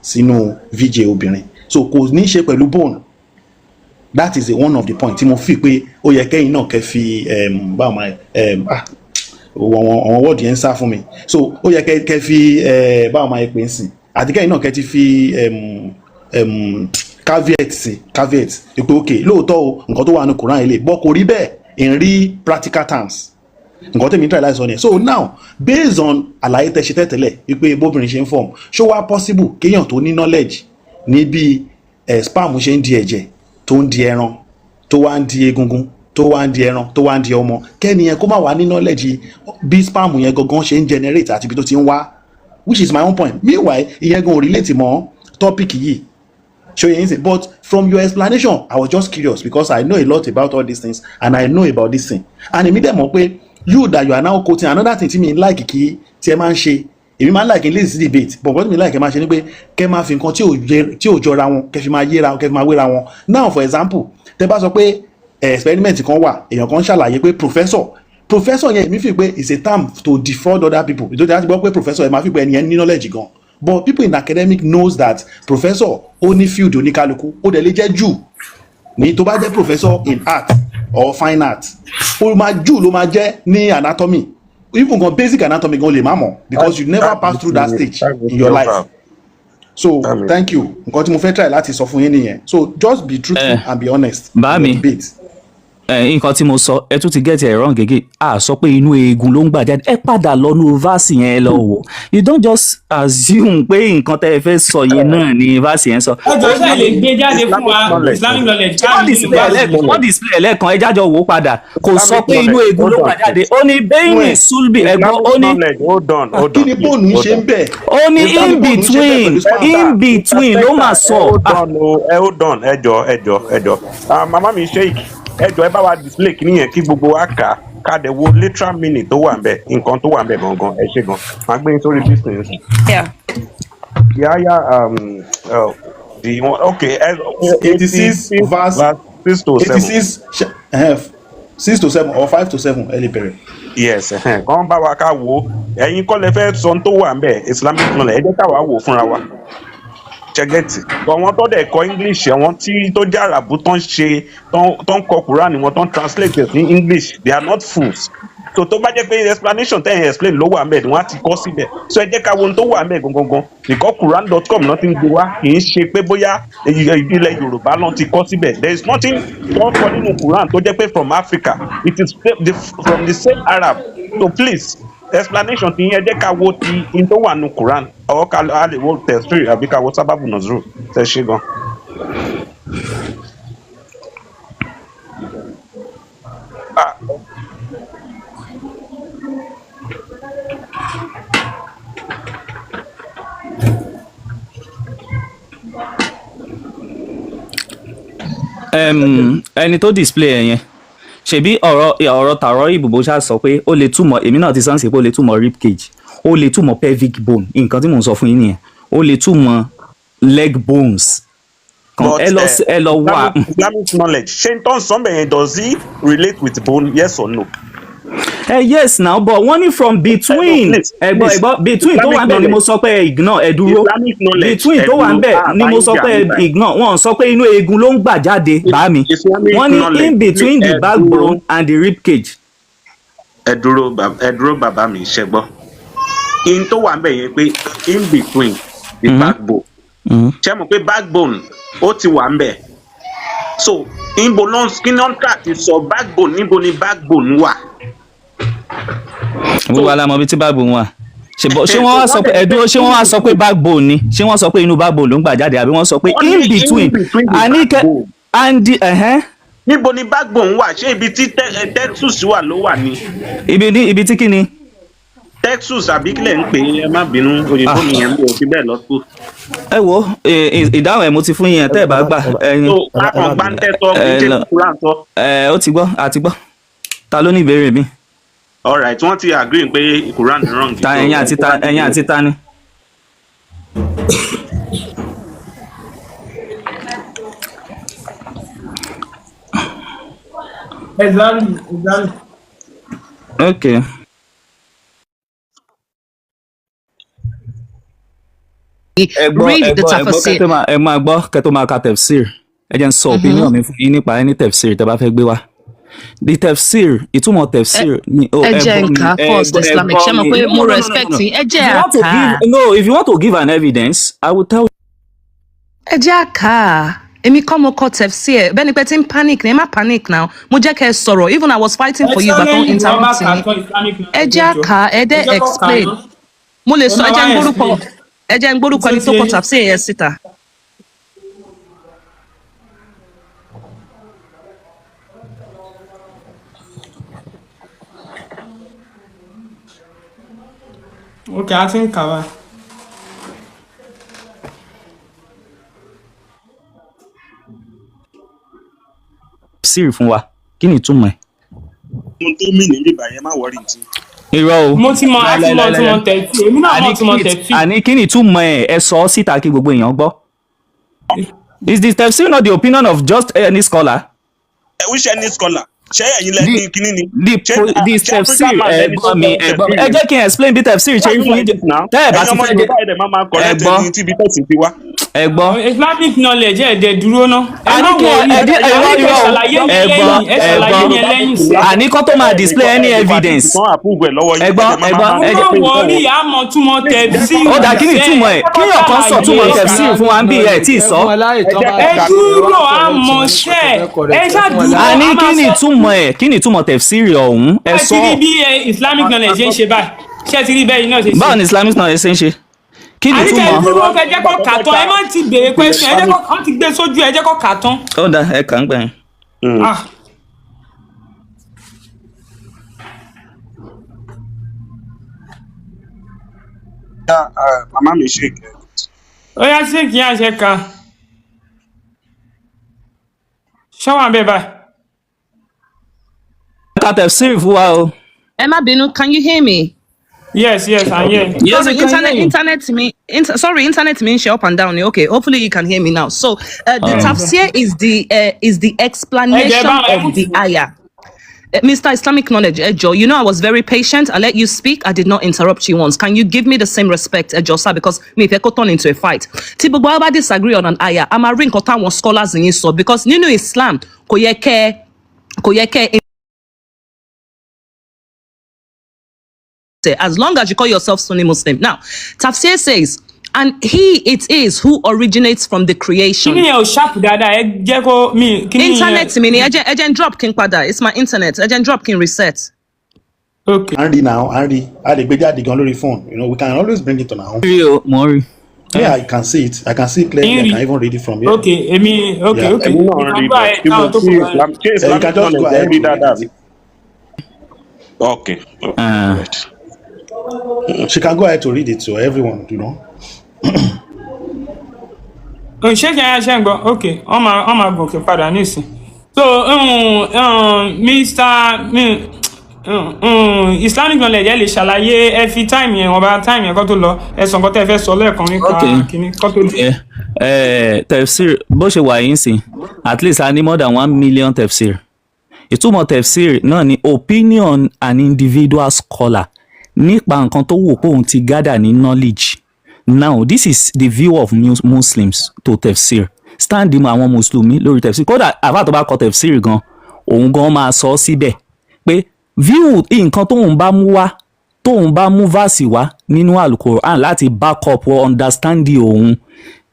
sínú VJ obìnrin. So kò ní ṣe pẹ̀lú bone. That is one of the point tí mo fi pé ó yẹ kẹ́yìn náà kẹ́ fi báwo máa àwọn wọ́ọ̀dù yẹn ń sá fún mi. So ó yẹ kẹ́ fi báwo máa pè é sìn, àti kẹ́yìn náà kẹ́ ti fi caveat sí, caveat pé ok, lóòótọ́ o, nǹkan tó wà ní Quran ilé bọ́ kò rí bẹ́ẹ̀ in real practical terms. Nǹkan tèmi ń try láti sọ nìyẹn. So now, based on àlàyé tẹ́ ṣe tẹ́tẹ́lẹ̀ wípé bóbìnrin ṣe ń form, ṣó wá possible kéèyàn tó ní knowledge ní bí sperm ṣe ń di ẹ̀jẹ̀, tó ń di ẹran, tó wá ń di egungun, tó wá ń di ẹran, tó wá ń di ọmọ, kẹ́ni yẹn kó má wá ní knowledge bí sperm yẹn gangan ṣe ń generate àti ibi tó ti ń wá? Which is my own point. Meanwhile, ìyẹn gan ò relate mọ́ topic yìí, ṣó yé yín sìn? But from your explanation, I was just curious because I know a lot about all these things and I know about this thing, and èmi dẹ̀ mọ̀ pé you that you are now quoting another thing tí mi like kí tí ẹ máa ń ṣe. Èmi máa ń like listen sí debate, but nǹkan tí mi like ẹ máa ṣe ni pé kẹ́ máa fi nǹkan tí ò jọra wọn, kẹ́ fi máa yéra, kẹ́ fi máa wéra wọn. Now, for example, tẹ́ bá sọ pé experiment kan wà, èèyàn kan ṣàlàyé pé professor yẹn, èmi fi pé it's a term to defraud other people. Ìjọba ti gbọ́ pé professor, ẹ máa fi pé ẹni yẹn ní knowledge gan, but people in academic knows that professor ó ní field oníkálukú. Ó dẹ̀ lè jẹ́ jù ní tó bá jẹ́ professor in art or fine art, ó máa jù ló máa jẹ́ ní anatomy. Even gan basic anatomy gan lè má mọ̀ because you never pass through that stage in your life. So thank you. Nǹkan tí mo fẹ́ try láti sọ fún yín nìyẹn. So just be truthful and be honest bá in your mi debate. Ẹ, nǹkan tí mo sọ, ẹ tún ti get it wrong again. A sọ pé inú eegun ló ń gbà jáde. Ẹ padà lọ nú verse yẹn, ẹ lọ wò. You don't just assume pé nǹkan tẹ́ ẹ fẹ́ sọ yẹn náà ni verse yẹn sọ. Ẹ jọ, ṣe lè gbé jáde fún wa, Islamic knowledge? Ṣé wọ́n display ẹlẹ́ẹ̀kan? Wọ́n display ẹlẹ́ẹ̀kan. Ẹ jájọ wò ó padà. Kò sọ pé inú eegun ló gbà jáde. Ó ní بين الصلب. Ẹ̀gbọ́n, ó ní Hold on, hold Kí on. ni bone ń ṣe ń bẹ̀? Ó ní Kí ni in bone ń ṣe bẹ̀ between. pẹ̀lú sperm? In between ló máa sọ. Hold on o, ẹ hold on, ẹ jọ, ẹ jọ, ẹ jọ. Ah, màmá mi Sheik, ẹ jọ, ẹ bá wa display kíní yẹn kí gbogbo wa kà á, ká dẹ̀ wo literal meaning tó wà ńbẹ̀, nǹkan tó wà ńbẹ̀ gangan. Ẹ ṣé gan. Màá gbé yín sórí business. Yeah. Yeah, the one, okay, 86 verse verse 6 to 80 7. six, 6 to 7 or 5 to 7, ẹ lè bẹ̀rẹ̀. Yes, kàn bá wa ká wo. Ẹ̀yin kọ́ lẹ fẹ́ sọ ohun tó wà ńbẹ̀, Islamic knowledge. Ẹ jẹ́ ká wàá wò fúnra wa. Ṣé ẹ get? Àwọn tó dẹ̀ kọ English, àwọn tí tó jẹ́ àràbù tó ń ṣe, tó ń kọ Quran wọn, tó ń translate it ní English, they are not fools. So tó bá jẹ́ pé explanation tẹ́ ẹ̀ explain ló wà ńbẹ̀ ni wọ́n á ti kọ́ síbẹ̀. So ẹ jẹ́ ká wo ohun tó wà ńbẹ̀ gangan, because Quran.com náà ti ń gbé wá. Kì í ṣe pé bóyá ilẹ̀ Yorùbá náà ti kọ́ síbẹ̀. There is nothing tó ń kọ nínú Quran tó jẹ́ pé from Africa. It is from the same Arab. So please, explanation ti yín, ẹ jẹ́ ká wo ti in tó wà nínú Quran, or ká a lè wo tafsir àbí ká wo سبب النزول. Ṣe ṣe gan. Ah, Ẹni tó display ẹ yẹn, ṣebí ọ̀rọ̀ tààrọ̀ ìbùbọ̀ ṣáà sọ pé ó lè túmọ̀, èmi náà ti sáǹsì pé ó lè túmọ̀ rib cage, ó lè túmọ̀ pelvic bone. Nǹkan tí mò ń sọ fún yín nìyẹn. Ó lè túmọ̀ leg bones kan. But Ẹ lọ ẹ lọ wá. Islamic knowledge, ṣé n tó ń sọ bẹ́ẹ̀ yẹn, does it relate with bone, yes or no? Yes now, but wọ́n ní from between. Please, Ẹ̀gbọ́n, please. ẹ̀gbọ́n, between tó wà ń bẹ̀ ni mo sọ pé ẹ ignore. Ẹ dúró. Islamic knowledge, Between tó wà ń bẹ̀ ẹ̀dúró, ni mo sọ pé ẹ àbáyé ignore. Wọ́n sọ pé inú eegun ló ń gbà jáde, bá mi. Islamic Wọ́n ní knowledge, in between the ẹ dúró. backbone and the rib cage. Ẹ dúró, ẹ dúró, bàbá mi. Ṣe gbọ́ in tó wà ń bẹ̀ yẹn pé in between the backbone? Ṣé mo pé backbone ó ti wà ń bẹ̀? So níbo ló ń kí ló ń tà ti sọ backbone? Níbo ni backbone wà? Gbogbo wa la mọ̀ ibi tí backbone wà. Ṣé wọ́n wá sọ pé, ẹ dúró, ṣé wọ́n wá sọ pé backbone ni? Ṣé wọ́n sọ pé inú backbone ló ń gbà jáde, àbí wọ́n sọ pé Wọ́n ní in between? In between the Àníkẹ́ backbone. And the ẹ̀hẹ́n. Níbo ni backbone wà? Ṣé ibi tí testes wà ló wà ní? Ibi ní ibi tí kí ni? Testes, àbí kílẹ̀ ń pè é? Ẹ má bínú, òyìnbó mi yẹn, mi ò fi bẹ́ẹ̀ lọ school. Ẹ wo, ìdáhùn ẹ mo ti fún yín tẹ́ ẹ bá gbà ẹyin. So kákan gbáǹtẹ́ sọ, kì í ṣe Quran sọ. Ẹ ó ti gbọ́, àti gbọ́. Ta ló ní ìbéèrè mi? Alright, wọ́n ti agree pé Quran wrong. Ta ẹ̀yin àti ta, ẹ̀yin àti ta ni? Exactly. Okay. Ẹ gbọ́, Read ẹ the gbọ́, ẹ gbọ́, kẹ́ tafsir. tó máa, ẹ máa gbọ́ kẹ́ tó máa ka tafsir. Ẹ jẹ́ n sọ opinion mi fún yín nípa any tafsir tẹ́ bá fẹ́ gbé wá. The tafsir, ìtumọ̀ tafsir ni oh, Ẹ ẹ jẹ́ gbọ́ n mi, kà ẹ first gbọ́, ẹ Islamic. gbọ́ Ṣé mọ̀ mi. pé No, mo no, no, no, respect no. yín? Ẹ If jẹ́ you want to àká. give, no, if you want to give an evidence, I will tell. Ẹ jẹ́ àká. Èmi kọ́ mo kọ tafsir. Bẹ́ẹ̀ ni pé tí ń panic ni, ẹ má panic now. Mo jẹ́ kẹ́ ẹ sọ̀rọ̀. Even I was fighting Ẹ for you, sọ but don't lẹ́yìn tí wọ́n bá interrupt kà me. tán Islamic Ẹ knowledge, jẹ́ ẹ jọ. àká, ẹ Ẹ dẹ́ jẹ́ kó kà explain. ná. Mo lè Ẹ sọ, máa ẹ jẹ́ wá ń gbórúkọ, explain. ẹ jẹ́ ń gbórúkọ Tó ẹni ti tó kọ yé. tafsir yẹn síta. Ok, a ti ń kà wá. Tafsir fún wa. Kí ni ìtumọ̀ ẹ̀? Ohun tó mì ní bíbá yẹn, má wọrí tí. Irọ́ o. Mo ti mọ, a ti mọ túmọ̀ tẹ̀fí. Èmi náà mọ Àní túmọ̀ kí ni, tẹ̀fí. àní kí ni ìtumọ̀ ẹ̀? Ẹ sọ ọ́ síta kí gbogbo èèyàn gbọ́. Is the tafsir not the opinion of just any scholar? Ẹ which any scholar? Ṣé ẹ̀yin lẹ ní kíní ni? The Ṣé pro, the ṣé tafsir, African man ẹ lẹni tó gbọ́ mi, kọ ẹ gbọ́ mi. tẹ̀síìrì Ẹ ni? jẹ́ kí n explain bí tafsir ṣe Why rí you fún like yín. this now? Tẹ́ ẹ bá Ẹ̀yin ti ọmọ fẹ́ jẹ́ Yorùbá ẹ̀ dẹ̀ máa máa ẹ correct gbọ́, ẹni tí ibi tẹ̀sí ti wá. ẹ gbọ́. Islamic knowledge, ẹ̀ dẹ̀ dúró ná. Ẹ Àní má kí wọrí. ẹ ẹ irọ́ Àní kẹ́ irọ́ o. ṣàlàyé Ẹ yẹn gbọ́, lẹ́yìn. Ẹ ẹ ṣàlàyé gbọ́. yẹn lẹ́yìn sí. Àní kó tó máa display any evidence. Wọ́n approve ẹ̀ lọ́wọ́ Ẹ yín. Ẹ gbọ́, dẹ̀ máa ẹ gbọ́, máa ẹ Ẹ jẹ́ má wọrí, a mọ túmọ̀ tẹ̀fí. Ó dà, kí ni ìtumọ̀ ẹ̀? Kí èèyàn kan sọ túmọ̀ tafsir fún wa ń bí ẹ̀ tí ì sọ. Ẹ jẹ́ Ẹ kó kà. dúró, a mọ̀ ṣẹ́. Ẹ ṣáà dúró, a Àní máa kí ni sọ. ìtumọ̀ ẹ̀? Kí ni ìtumọ̀ tafsir ọ̀hún? Ẹ Ṣé ẹ ti sọ. rí bí Islamic knowledge ṣe ń ṣe báyìí? Ṣé ẹ ti rí bẹ́ẹ̀ náà ṣe ṣe? Báwo ni Islamic knowledge ṣe ń ṣe? Kí ni Àní kẹ́ ẹ ìtumọ̀? dúró, kẹ́ jẹ́ kó kà tán. Ẹ má ti béèrè question. Ẹ jẹ́ kó wọ́n ti gbé sójú, ẹ jẹ́ kó kà tán. Ó dà, ẹ kà ń gbà yẹn. Ah. Màmá mi ṣe kẹ́. Ó yá, ṣé kí á ṣe kan? Ṣé wà ń bẹ̀ báyìí? Ẹ ka tafsir fún wa o. Ẹ má bínú, can you hear me? Yes, I'm here. Yes, Sorry, we can internet, hear you. internet me, sorry, internet me up and down. Okay, hopefully you can hear me now. So, the tafsir is the Ẹ jẹ́ explanation bá ẹ of the ayah. Mr. Islamic Knowledge, Ejo, you know I was very patient. I let you speak. I did not interrupt you once. Can you give me the same respect, Ejo, sir? Because me, if I could turn into a fight. Tí gbogbo wa bá disagree on an ayah, I'm a ring táwọn scholars yín sọ because nínú Islam kò yẹ kẹ́ as long as you call yourself Sunni Muslim. Now, Tafsir says, and he it is who originates from the creation. Kíní yẹn ò sharp dáadáa, ẹ jẹ́ kó mi kíní yẹn. Internet mi ni, ẹ jẹ́ n drop kí n padà. It's my internet. Ẹ jẹ́ n drop kí n reset. Ok. À ń rí now, à ń rí, a lè gbé jáde gan lórí phone. You know, we can always bring it on our own. Rí o, mò ń rí. Yeah, I can see it. I can see it clearly. I Ń rí. can even read it from here. Ok, èmi ok. Yeah. Ok. Èmi náà ń rí Ìkàgbọ́ bọ̀ ẹ̀ tí mo káwọn tó tí kù bá Islam ṣé Yeah, you Islamic can just go knowledge ẹ ahead rí to read dáadáa it. bí? Ok. Ah. Right. She can go ahead to read it to everyone. Ṣé kí ẹ ṣe ń gbọ́? Ok, wọ́n máa gòkè padà nísìn. So Mr. Islamic knowledge, ẹ lè ṣàlàyé, ẹ fi time yẹn, wọn bá time yẹn kó tó lọ, ẹ sọ nǹkan tẹ́ ẹ fẹ́ sọ lẹ́ẹ̀kan nípa Ok. kíní kó tó dé. Tafsir bó ṣe wà yín sìn, at least a ní more than 1 million tafsir. Ìtumọ̀ tafsir náà ni opinion an individual scholar nípa nǹkan tó wù pé òun ti gather ní knowledge. Now, this is the view of Muslims to tafsir. Stand mu àwọn mùsùlùmí lórí tafsir. Kódà àbá tó bá kọ tafsir gan, òun gan máa sọ síbẹ̀ pé view nǹkan tóun bá mú wá, tóun bá mú verse wá nínú Alukoran láti back up or understand òun,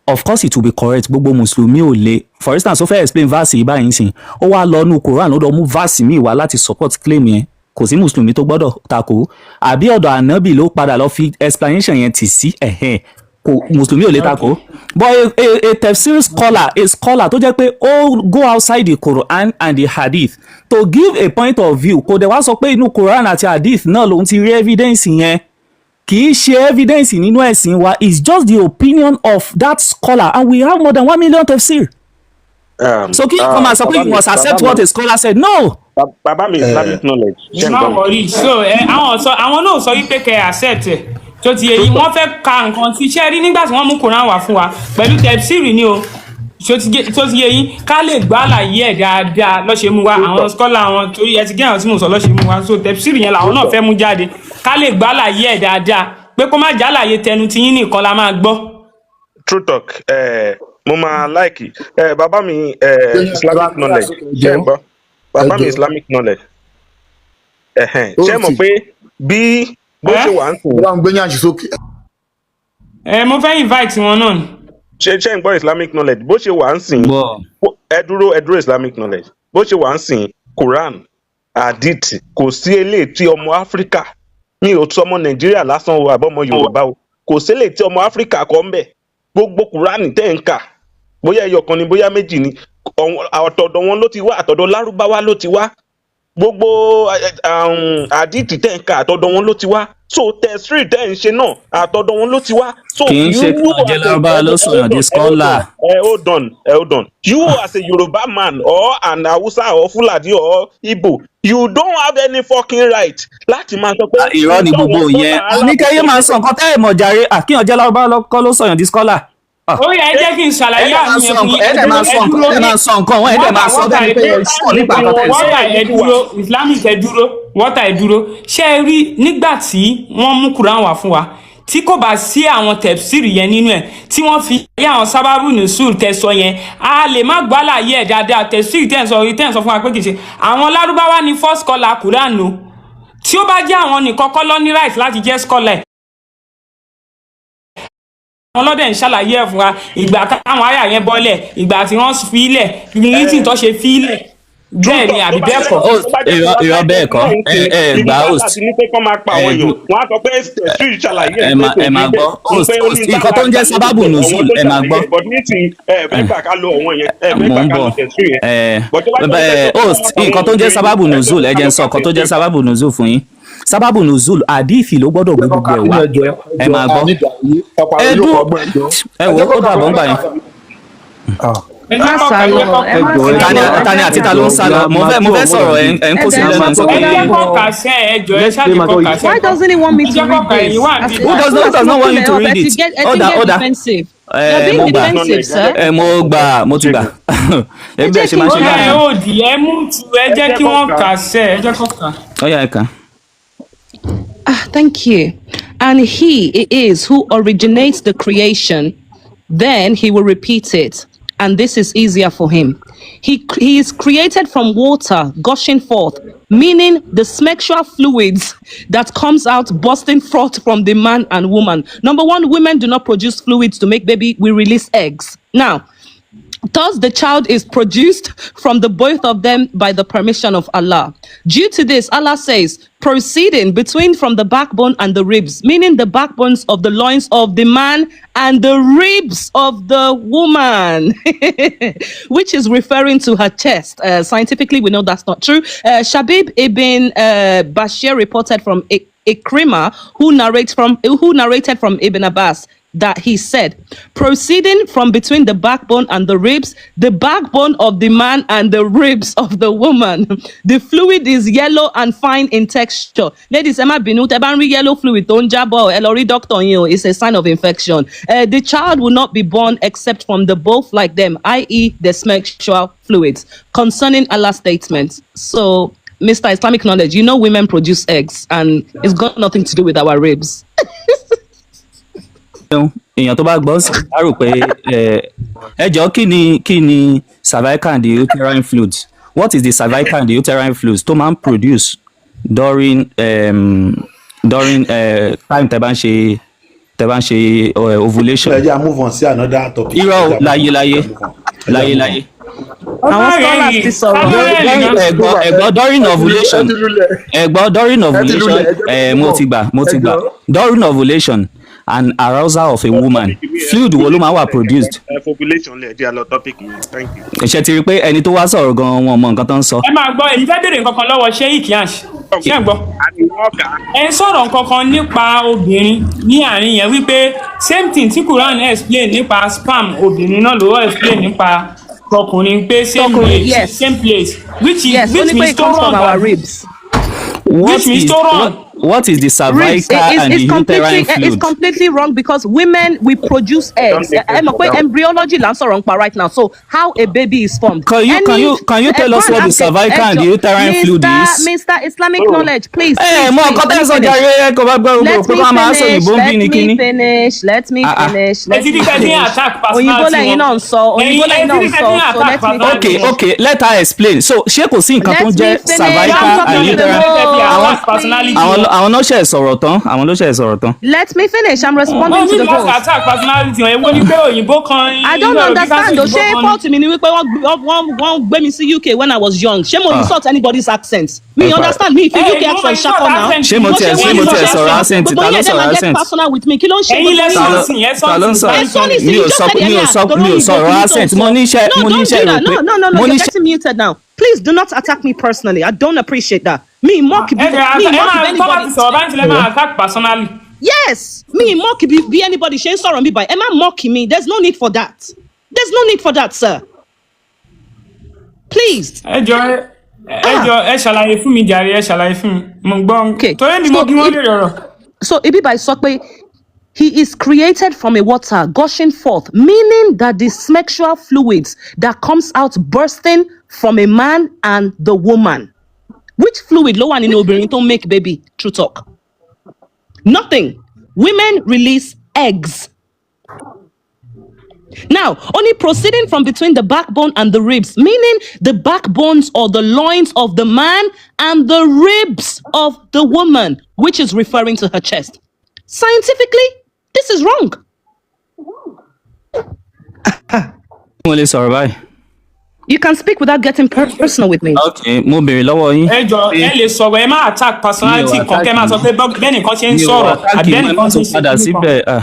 of course it will be correct. Gbogbo mùsùlùmí ò lè, for instance, ó fẹ́ explain verse yìí báyìí sìn, ó wá lọ nú Quran, ó lọ mú verse míì wá láti support claim yẹn, kò sí mùsùlùmí tó gbọ́dọ̀ takò. Àbí ọ̀dọ̀ ànábì ló padà lọ fi explanation yẹn tì sí, ẹ̀hẹ́n, kò mùsùlùmí ò lè takò. But a tafsir scholar, a scholar tó jẹ́ pé ó go outside the Quran and the hadith to give a point of view, kò dẹ̀ wá sọ pé inú Quran àti hadith náà lòun ti rí evidence yẹn, kì í ṣe evidence nínú ẹ̀sìn wa. It's just the opinion of that scholar, and we have more than 1 million tafsir. So kí ọkọ máa sọ pé you must accept what a scholar said, no. Bàbá mi Islamic knowledge, ṣé ń Má gbọ́ mi? worry. So ẹ àwọn sọ, àwọn náà sọ wípé kẹ́ accept ẹ, tó ti yẹ yín. Wọ́n fẹ́ ka nǹkan tí iṣẹ́ rí nígbà tí wọ́n mú Quran wá fún wa pẹ̀lú tẹ̀síìrì ni o. Tó ti yé yín, ká lè gbọ́ àlàyé ẹ̀ dáadáa lọ́ṣẹ̀ mú wa àwọn scholar wọn, torí ẹ ti gé àwọn tí mò ń sọ lọ́ṣẹ̀ mú wa. So tẹ̀síìrì yẹn làwọn náà fẹ́ mú jáde, ká lè gbọ́ àlàyé ẹ̀ dáadáa, pé kó má jẹ́ àlàyé tẹnu tiyín nìkan la máa gbọ́. True talk. Mo máa like bàbá mi Islamic knowledge. Ṣé ẹ gbọ́? Bàbá mi Islamic knowledge. Ẹ̀hẹ̀n. Ṣé ẹ mọ̀ pé bí bó Ẹ́ ṣe wà ń sìn? Bá ń gbé yànjú sókè. Ẹ mo fẹ́ invite wọn náà ni. Ṣé ń gbọ́, Islamic knowledge? Bó ṣe wà ń sìn? Gbọ́. Ẹ dúró, ẹ dúró, Islamic knowledge. Bó ṣe wà ń sìn, Quran, Hadith, kò sí eléyìí tí ọmọ Áfíríkà, mi ò tún ọmọ Nàìjíríà lásán o, àbọ̀mọ Yorùbá o, kò sí eléyìí tí ọmọ Áfíríkà kọ́ ń bẹ̀. Gbogbo Quran tẹ́ ń kà, bóyá ẹyọ kan ni, bóyá méjì ni, àtọ̀dọ̀ wọn ló ti wá, àtọ̀dọ̀ Lárúbáwá ló ti wá. Gbogbo Hadith tẹ́ ń kà, àtọ̀dọ̀ wọn ló ti wá. So tẹ̀sírì tẹ́ ń ṣe náà, àtọ̀dọ̀ wọn ló ti wá. So Kì í ṣe you kí wọ́n jẹ́ as a Lárúbáwá ló sọ̀yàn di hold on, scholar. ẹ hold on, ẹ hold on. You as a Yoruba man or an Hausa or Fulani or Igbo, you don't have any fucking right láti máa sọ pé Ah, irọ́ ni nǹkan gbogbo àwọn yẹn. scholar Àníkẹ́yẹ máa sọ nǹkan tẹ́ ẹ̀ mọ̀ jàre. Àkíyàn jẹ́ Lárúbáwá kọ́ ló sọ̀yàn di scholar. Ah. Ó yẹ, ẹ jẹ́ kí n Ẹ ṣàlàyé dẹ̀ máa àmì sọ yẹn fún nǹkan, yín. ẹ Ẹ dẹ̀ dúró, máa ẹ sọ nǹkan, dúró. ẹ máa sọ nǹkan, ẹ dẹ̀ Wọ́tà, máa sọ wọ́tà, bẹ́ẹ̀ ẹ ni pé ẹ dúró. sọ nípa nǹkan tẹ́ ẹ sọ. Wọ́tà, ẹ dúró. Islamic, ẹ dúró. Wọ́tà, ẹ dúró. Ṣé ẹ rí nígbà tí wọ́n mú Quran wá fún wa, tí kò bá sí àwọn tẹ̀síìrì yẹn nínú ẹ̀, tí wọ́n fi ayé àwọn sábàbù nùsùl tẹ̀sọ yẹn, a lè má gbọ́ àlàyé ẹ̀ dáadáa. Tẹ̀síìrì tẹ̀ ń sọ fún wa pé kì í ṣe àwọn Lárúbáwá ní first scholar Quran o. Tí ó bá jẹ́ àwọn nìkan kọ́ ló ní right láti jẹ́ scholar ẹ̀, àwọn ọlọ́dẹ̀ ń ṣàlàyé ẹ̀ fún wa, ìgbà táwọn àyà yẹn bọ́lẹ̀, ìgbà tí wọ́n fi ilẹ̀, reason tó ṣe fi ilẹ̀, bẹ́ẹ̀ ni àbí bẹ́ẹ̀ kọ́? Host, irọ́, irọ́, bẹ́ẹ̀ kọ́. Ẹ Ibi gbà, tá host. ti ní pé kọ́ máa pa àwọn Ẹ èèyàn, wọ́n á sọ pé street ṣàlàyé ẹ ẹ̀ pé máa kò ẹ rí máa bẹ́ẹ̀ gbọ́, ń host, pé ó host, ní nǹkan tó táwọn ń jẹ́ àgbà sábàbù àwọn nùzúl, tó ẹ máa ṣàlàyé gbọ́. ẹ̀, but nísìnyí ẹ fẹ́ gbà ká lo àwọn yẹn, ẹ fẹ́ Mò gbà ń ká bọ̀. lo tẹ̀sírì yẹn, Ẹ but tó bá jẹ́ pé ẹ fẹ́ sọ pé host, wọ́n pa àwọn nǹkan tó ń jẹ́ èèyàn, sábàbù ẹ fẹ́ nùzúl, ẹ ká jẹ́ lọ ń sọ ka nǹkan tó jẹ́ tẹ̀sírì. sábàbù nùzúl fún yín. Sábàbù nùzúl, àdífì ló gbọ́dọ̀ gbé gbogbo ẹ̀ wá. Ẹjọ Ẹ ẹjọ máa gbọ́. ànídàáyé ọ̀pọ̀ Ẹ àwọn yóò dún kọ́ ọgbọ́n ẹjọ. ẹ Ẹ wò jẹ́ ó kó dàbọ̀ ń gbà yẹn. Ẹ Má jẹ́ kọ́ sá kà, ẹ lọ, jẹ́ kọ́ ẹ má kà. sá Ta ni lọ, ẹ ta ni jẹ́ àti ká ta ló ń sá lọ? Mo fẹ́ sọ̀rọ̀, ẹ ń kó sí ẹ lẹ́nu, ẹ ń sọ Ẹ pé jẹ́ kọ́ kà sẹ́, ẹ jọ, ẹ ṣáà jẹ́ kọ́ kà sẹ́. Why doesn't he want me Ẹ to jẹ́ kọ́ read kà, this? ẹ̀yin wà As, níbí. Who as does soon not who as does mo not want pull you it to up, ẹ read ti it? get ẹ ti Order, get order. defensive. You're Ẹ being mo gbà, defensive, sir. ẹ mo gbà, mo ti gbà. Ẹ Ẹ bí jẹ́ ẹ ṣe kí máa n ń ṣe Ó yá, náà ẹ nìyẹn. ó dì, ẹ mú tu, ẹ Ẹ jẹ́ jẹ́ kí kọ́ wọ́n kà. kà sẹ́, ẹ jẹ́ kọ́ kà. Ó yá, ẹ kà. Ah, thank you. And he it is who originates the creation, then he will repeat it. And this is easier for him. He is created from water gushing forth, meaning the sexual fluids that comes out bursting forth from the man and woman. Number one, women do not produce fluids to make baby. We release eggs. Now, thus, the child is produced from the both of them by the permission of Allah. Due to this, Allah says, proceeding between from the backbone and the ribs, meaning the backbones of the loins of the man and the ribs of the woman, which is referring to her chest. Scientifically, we know that's not true. Shabib ibn Bashir reported from Ikrima, who narrated from Ibn Abbas, that he said, proceeding from between the backbone and the ribs, the backbone of the man and the ribs of the woman. The fluid is yellow and fine in texture. Ladies, ẹ má bínú, tẹ́ bá ń rí yellow fluid tó ń jábọ̀, ẹ lọ rí doctor yín o, it's a sign of infection. The child will not be born except from the both like them, i.e. the sexual fluids. Concerning Allah's statement. So, Mr. Islamic Knowledge, you know women produce eggs and it's got nothing to do with our ribs. Èèyàn tó bá gbọ́ sí á rò pé ẹ jọ, kí ni cervical and the uterine fluids? What is the cervical and the uterine fluids tó máa ń produce during time tẹ́ bá ń ṣe ovulation? Ẹ jẹ́ à move on sí another topic. Irọ́ Ẹ o, jẹ́ à move on. láyé láyé Ẹ jẹ́ à move on. Ẹ jẹ́ à láyé move on. láyé. Àwọn scholars ti sọ̀rọ̀. During, ẹ̀gbọ́n, ẹ̀gbọ́n, during ovulation, ẹ̀gbọ́n, during ovulation, ẹ mo ti gbà, mo ti gbà. During ovulation and arousal of a woman, fluid wo ló máa wà produced? Ẹ population lẹ jẹ́ àlọ́ topic yẹn, thank you. Ṣe ti rí i pé ẹni tó wá sọ̀rọ̀ gan-an, wọn mọ nǹkan tó ń sọ. Ẹ máa gbọ́, èyí fẹ́ béèrè nǹkan kan lọ́wọ́ Sheikh Yansh. Ṣé ẹ gbọ́? Àní wọ́n kà á. Ẹ ń sọ̀rọ̀ nǹkan kan nípa obìnrin ní àárín yẹn, wípé same thing tí Quran explain nípa sperm obìnrin náà ló explain nípa tọkùnrin, pé same Tọkùnrin, place, yes. same place, which is Yes, which only pé means it tó comes wrong from our àbí? ribs. What Which means is tó wrong. what What is the Ribs. cervical and the It's uterine completely it's fluid? completely wrong because women, we produce Don't eggs. make Ẹ sense mọ̀ for pé that one. embryology là ń sọ̀rọ̀ nípa right now. So how a baby is formed. Can you can Any you can you ẹ tell go us and what the ask ẹ cervical and jọ the uterine fluid Mr. is? Mr. Islamic Oh. knowledge, please, Ẹ please, mọ please, nǹkan let tẹ́ me ń sọ finish. jàre, ẹ kò bá gbọ́ Let gbogbo pé me wọ́n máa sọ finish. òyìnbó ń bí Let ni me kíní. finish. Let me Ah ah. finish. Ẹ Let ti me rí pé tí ń finish. attack Òyìnbó personality lẹ́yìn wọn. náà ń sọ. Ẹ̀yin Òyìnbó ẹ lẹ́yìn ti náà rí ń pé tí sọ. ń So attack let me personality Okay, wọn. finish. okay, let her explain. So ṣé kò sí nǹkan tó ń Let me jẹ́ finish. I'm cervical Why and talking to the uterine? tẹ́ fi Àwọn attack host, personality àwọn wọn. àwọn ló ṣe sọ̀rọ̀ tán, àwọn ló ṣe sọ̀rọ̀ tán. Let me finish. I'm Wọ́n responding ní to the láti host. attack personality wọn. Èwo ni pé òyìnbó kan I don't irú ọ̀rọ̀ bí ká understand sọ o. òyìnbó Ṣé kan ni. fault mi ni wípé wọ́n gbé mi sí UK when I was young? Ṣé mo Ah, insult anybody's accent? Mi ẹ pa understand, mi fi Ẹ UK ìwọ máa accent insult ṣakọ now. accent ṣé mo Mo tiẹ̀ ṣe ṣé wọ́n mo ní tiẹ̀ ṣe sọ̀rọ̀ sọ. accent? Gbogbo Ta ló yín ẹ̀dẹ̀ sọ̀rọ̀ máa get accent? personal with me. Kí ló ń ṣe Ẹ̀yin gbogbo lẹ yín? Ta ló sọ́ọ̀sì yẹn ta ló ń sọ́ọ̀sì sọ̀rọ̀? Ẹ sọ Islamic nísìnyí, Mi ò you just sọ said mi ò earlier, sọ torí mi ò òyìnbó sọ̀rọ̀ kìíní tó ń accent. sọ. Mo ní iṣẹ́ No, mo ní don't iṣẹ́ do rò that. pé No, no, no, no. mo ní You're iṣẹ́ getting muted now. Please do not attack me personally. I don't appreciate that. Mi mock Ẹ mi ẹ mock máa tó bá ti anybody. sọ̀rọ̀ bá ń tilẹ̀ máa attack personally. Yes, mi mock bí anybody ṣe ń sọ̀rọ̀ mi báyìí. Ẹ má mock mi. There's no need for that. There's no need for that, sir. Please. Ẹ jọ ẹ Ah. jọ ẹ ṣàlàyé fún mi jàre, ẹ ṣàlàyé fún mi. Mo gbọ́ Okay. torí mi mo So bí wọ́n if lè rọrọ̀. so ibi báyìí sọ pé he is created from a water gushing forth, meaning that the sexual fluids that comes out bursting from a man and the woman. Which fluid ló wà nínú obìnrin tó ń make baby? True talk. Nothing. Women release eggs. Now, only proceeding from between the backbone and the ribs, meaning the backbones or the loins of the man and the ribs of the woman, which is referring to her chest. Scientifically, this is wrong. Mo lè sọ̀rọ̀ báyìí. You can speak without getting personal with me. Okay, mo béèrè lọ́wọ́ yín Ẹ jọ pé ẹ lè sọ̀rọ̀, ẹ má attack mi ò personality kan attack kẹ́ máa sọ yín. pé bẹ́ẹ̀ nìkan ṣe ń Mi ò sọ̀rọ̀ attack àbí yín, bẹ́ẹ̀ ẹ má nìkan ṣe tún ń ṣe padà kíní kan. síbẹ̀. Ah.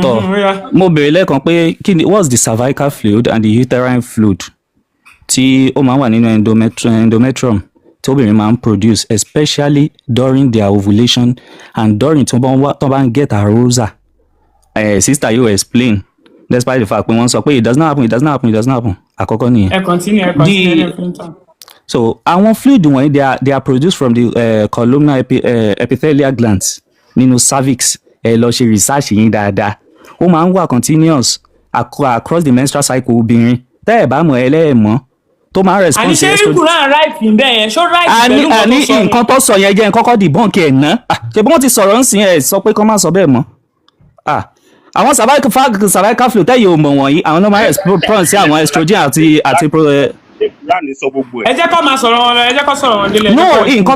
Tọ̀ Mhm, ó yá. mo béèrè lẹ́ẹ̀kan pé kí ni what's the cervical fluid and the uterine fluid tí ó máa ń wà nínú endometrium tí obìnrin máa ń produce, especially during their ovulation and during tí wọ́n bá ń get arousal. Sister yóò explain despite the fact pé wọ́n sọ pé it does not happen, it does not happen, it does not happen. Àkọ́kọ́ nìyẹn. Ẹ continue, ẹ continue, The ẹ fún tán. So àwọn fluid wọ̀nyí, they are produced from the columnar epithelial glands nínú cervix. Ẹ lọ ṣe research yín dáadáa. Ó máa ń wà continuous across the menstrual cycle obìnrin. Tẹ́ ẹ̀ bá mọ̀, ẹ lẹ́ẹ̀mọ́ tó máa ń Àní response ṣé sí estrogen. Quran right níbẹ̀ yẹn? Ṣó right Àní pẹ̀lú nǹkan àní tó sọ ni? nǹkan tó sọ yẹn jẹ́ nǹkan kọ́ debunk ẹ̀ ná. Ah, ṣe bí wọ́n ti sọ̀rọ̀ ń sìn, ẹ̀ sọ pé kọ́ máa sọ bẹ́ẹ̀ mọ́. Ah, àwọn cervical fluid tẹ́yìn ò mọ̀ wọ̀nyí, àwọn náà máa ń respond sí àwọn estrogen àti Quran sọ gbogbo Ẹ ẹ̀. jẹ́ kó máa sọ̀rọ̀ wọn lọ, ẹ jẹ́ kó sọ̀rọ̀ wọn délẹ̀. Ẹ No, jẹ́ kó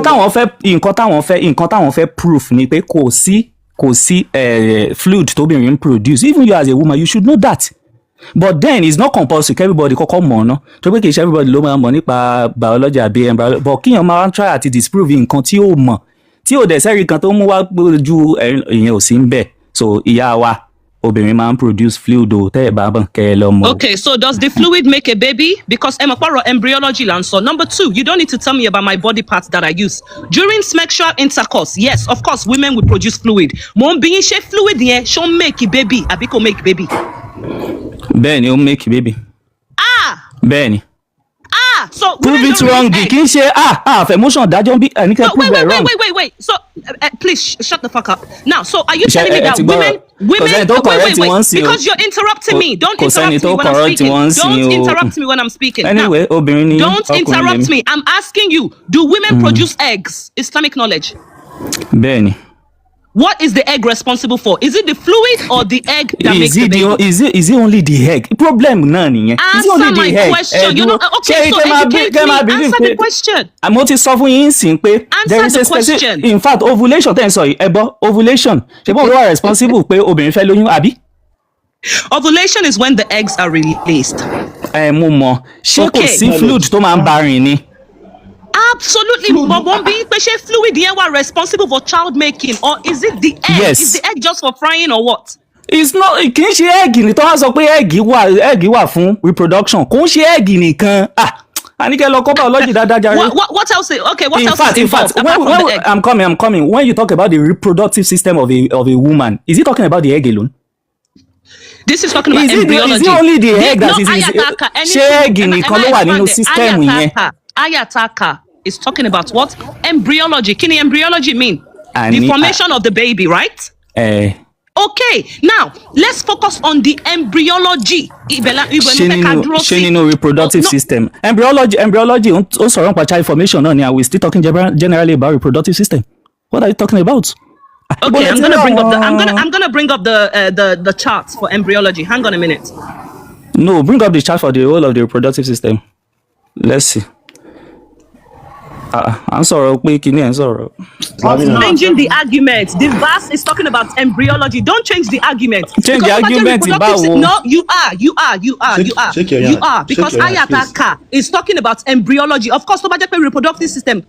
nǹkan táwọn fẹ́ proof ni pé kò sí fluid tóbìnrin ń produce. Even you as a woman, you should know that, but then it's not compulsory kí everybody kọ́kọ́ mọ̀ ọ́nà tó pé kì í ṣe everybody ló máa mọ̀ nípa biology àbí embryology, but kíyàn máa try àti disprove nǹkan tí ó mọ̀, tí ò dẹ̀ sẹ́rí kan tó mú wá ju ìyẹn ò sí ń bẹ̀. So ìyá wa, obìnrin máa ń produce fluid o. Tẹ́ ẹ̀ bá mọ̀, kẹ́ ẹ lọ mọ̀ o. Okay, so does the fluid make a baby? Because ẹ mọ̀ pọ̀rọ̀ embryology là ń sọ. Number two, you don't need to tell me about my body parts that I use. During sexual intercourse, yes, of course, women will produce fluid. Mo ń bi yín, ṣé fluid yẹn ṣó ń make baby àbí kò make baby? Bẹ́ẹ̀ ni, ó make baby. Ah! Bẹ́ẹ̀ ni. Ah! So Prove women it don't wrong. release Kì í ṣe emotion dájọ́ bí ẹni kẹ́ No, wait, prove wait, it wait, wrong. wait, wait, wait. So, please shut the fuck up. Now, so are you Ṣé telling me ẹ that ti gbọ́rọ̀? women, Kò women, sẹ́ni tó wait, correct wait, wait, wọ́n sí o. because you're interrupting me. Don't Kò sẹ́ni interrupt me tó when I'm correct speaking. wọ́n sí Don't o. interrupt me when I'm speaking. Now, Anyway, obìnrin ni don't ọkùnrin interrupt lèmi. me. I'm asking you, do women produce eggs? Islamic knowledge. Bẹ́ẹ̀ ni. What is the egg responsible for? Is it the fluid or the egg that makes Is the it the baby? is it only the egg? Problem náà nìyẹn. Is it only Answer the my egg? question. Ẹ You know, dúró. okay, Ṣé so kẹ́ máa educate kẹ́ me. máa believe Answer the pé question. Àmọ́ ti sọ fún yín sìn pé there Answer is the a specific question. In fact, ovulation tẹ́ ń sọ yìí, ẹ gbọ́, ovulation, ṣe bọ́n ló wà responsible pé obìnrin fẹ́ lóyún, àbí? Ovulation is when the eggs are released. Ẹ mo mọ̀. Ṣé kò Okay. sí fluid tó máa ń bá rìn ni? Absolutely, but wọ́n bí pé ṣé fluid yẹn wà responsible for child making or is it the egg? Yes. Is the egg just for frying or what? It's not, kì í ṣe egg ni tó wá sọ pé egg wà fún reproduction. Kò ń ṣe egg nìkan. Ah, àníkẹ́ lọ kọ́ biology dáadáa jàre. What else? Okay, what in else fact is in fact involved apart when, from when the egg? I'm coming, I'm coming. When you talk about the reproductive system of a woman, is he talking about the egg alone? This is talking about Is it embryology. is it only the egg that No, is Ayataka, any ṣé egg nìkan ló wà nínú system yẹn? Ayataka, Ayataka is talking about what? Embryology. Kí ni embryology mean? The Àní formation of the baby, right? Ẹ Okay, now let's focus on the embryology. Ibẹ̀ ṣé ló fẹ́ ká nínú dúró ṣé sí. nínú reproductive No, system, embryology ó sọ̀rọ̀ nípa child formation náà ni. And we still talking generally about reproductive system. What are you talking about? Ibo Okay, lẹ I'm ti gonna rí bring up the I'm gonna àwọn. I'm gonna bring up the charts for embryology. Hang on a minute. No, bring up the chart for the whole of the reproductive system. Let's see. Ah, à ń sọ̀rọ̀ pé kíní ẹ̀ ń sọ̀rọ̀. Islamic knowledge. Changing the argument. The verse is talking about embryology. Don't change the argument. Change the Because tó bá jẹ́ argument reproductive báwo? No, you are, you are, you are, Shake, you are, shake your you hand. are. Shake Because your hand, Ayata please. Ka is talking about embryology. Of course, tó bá jẹ́ pé reproductive system.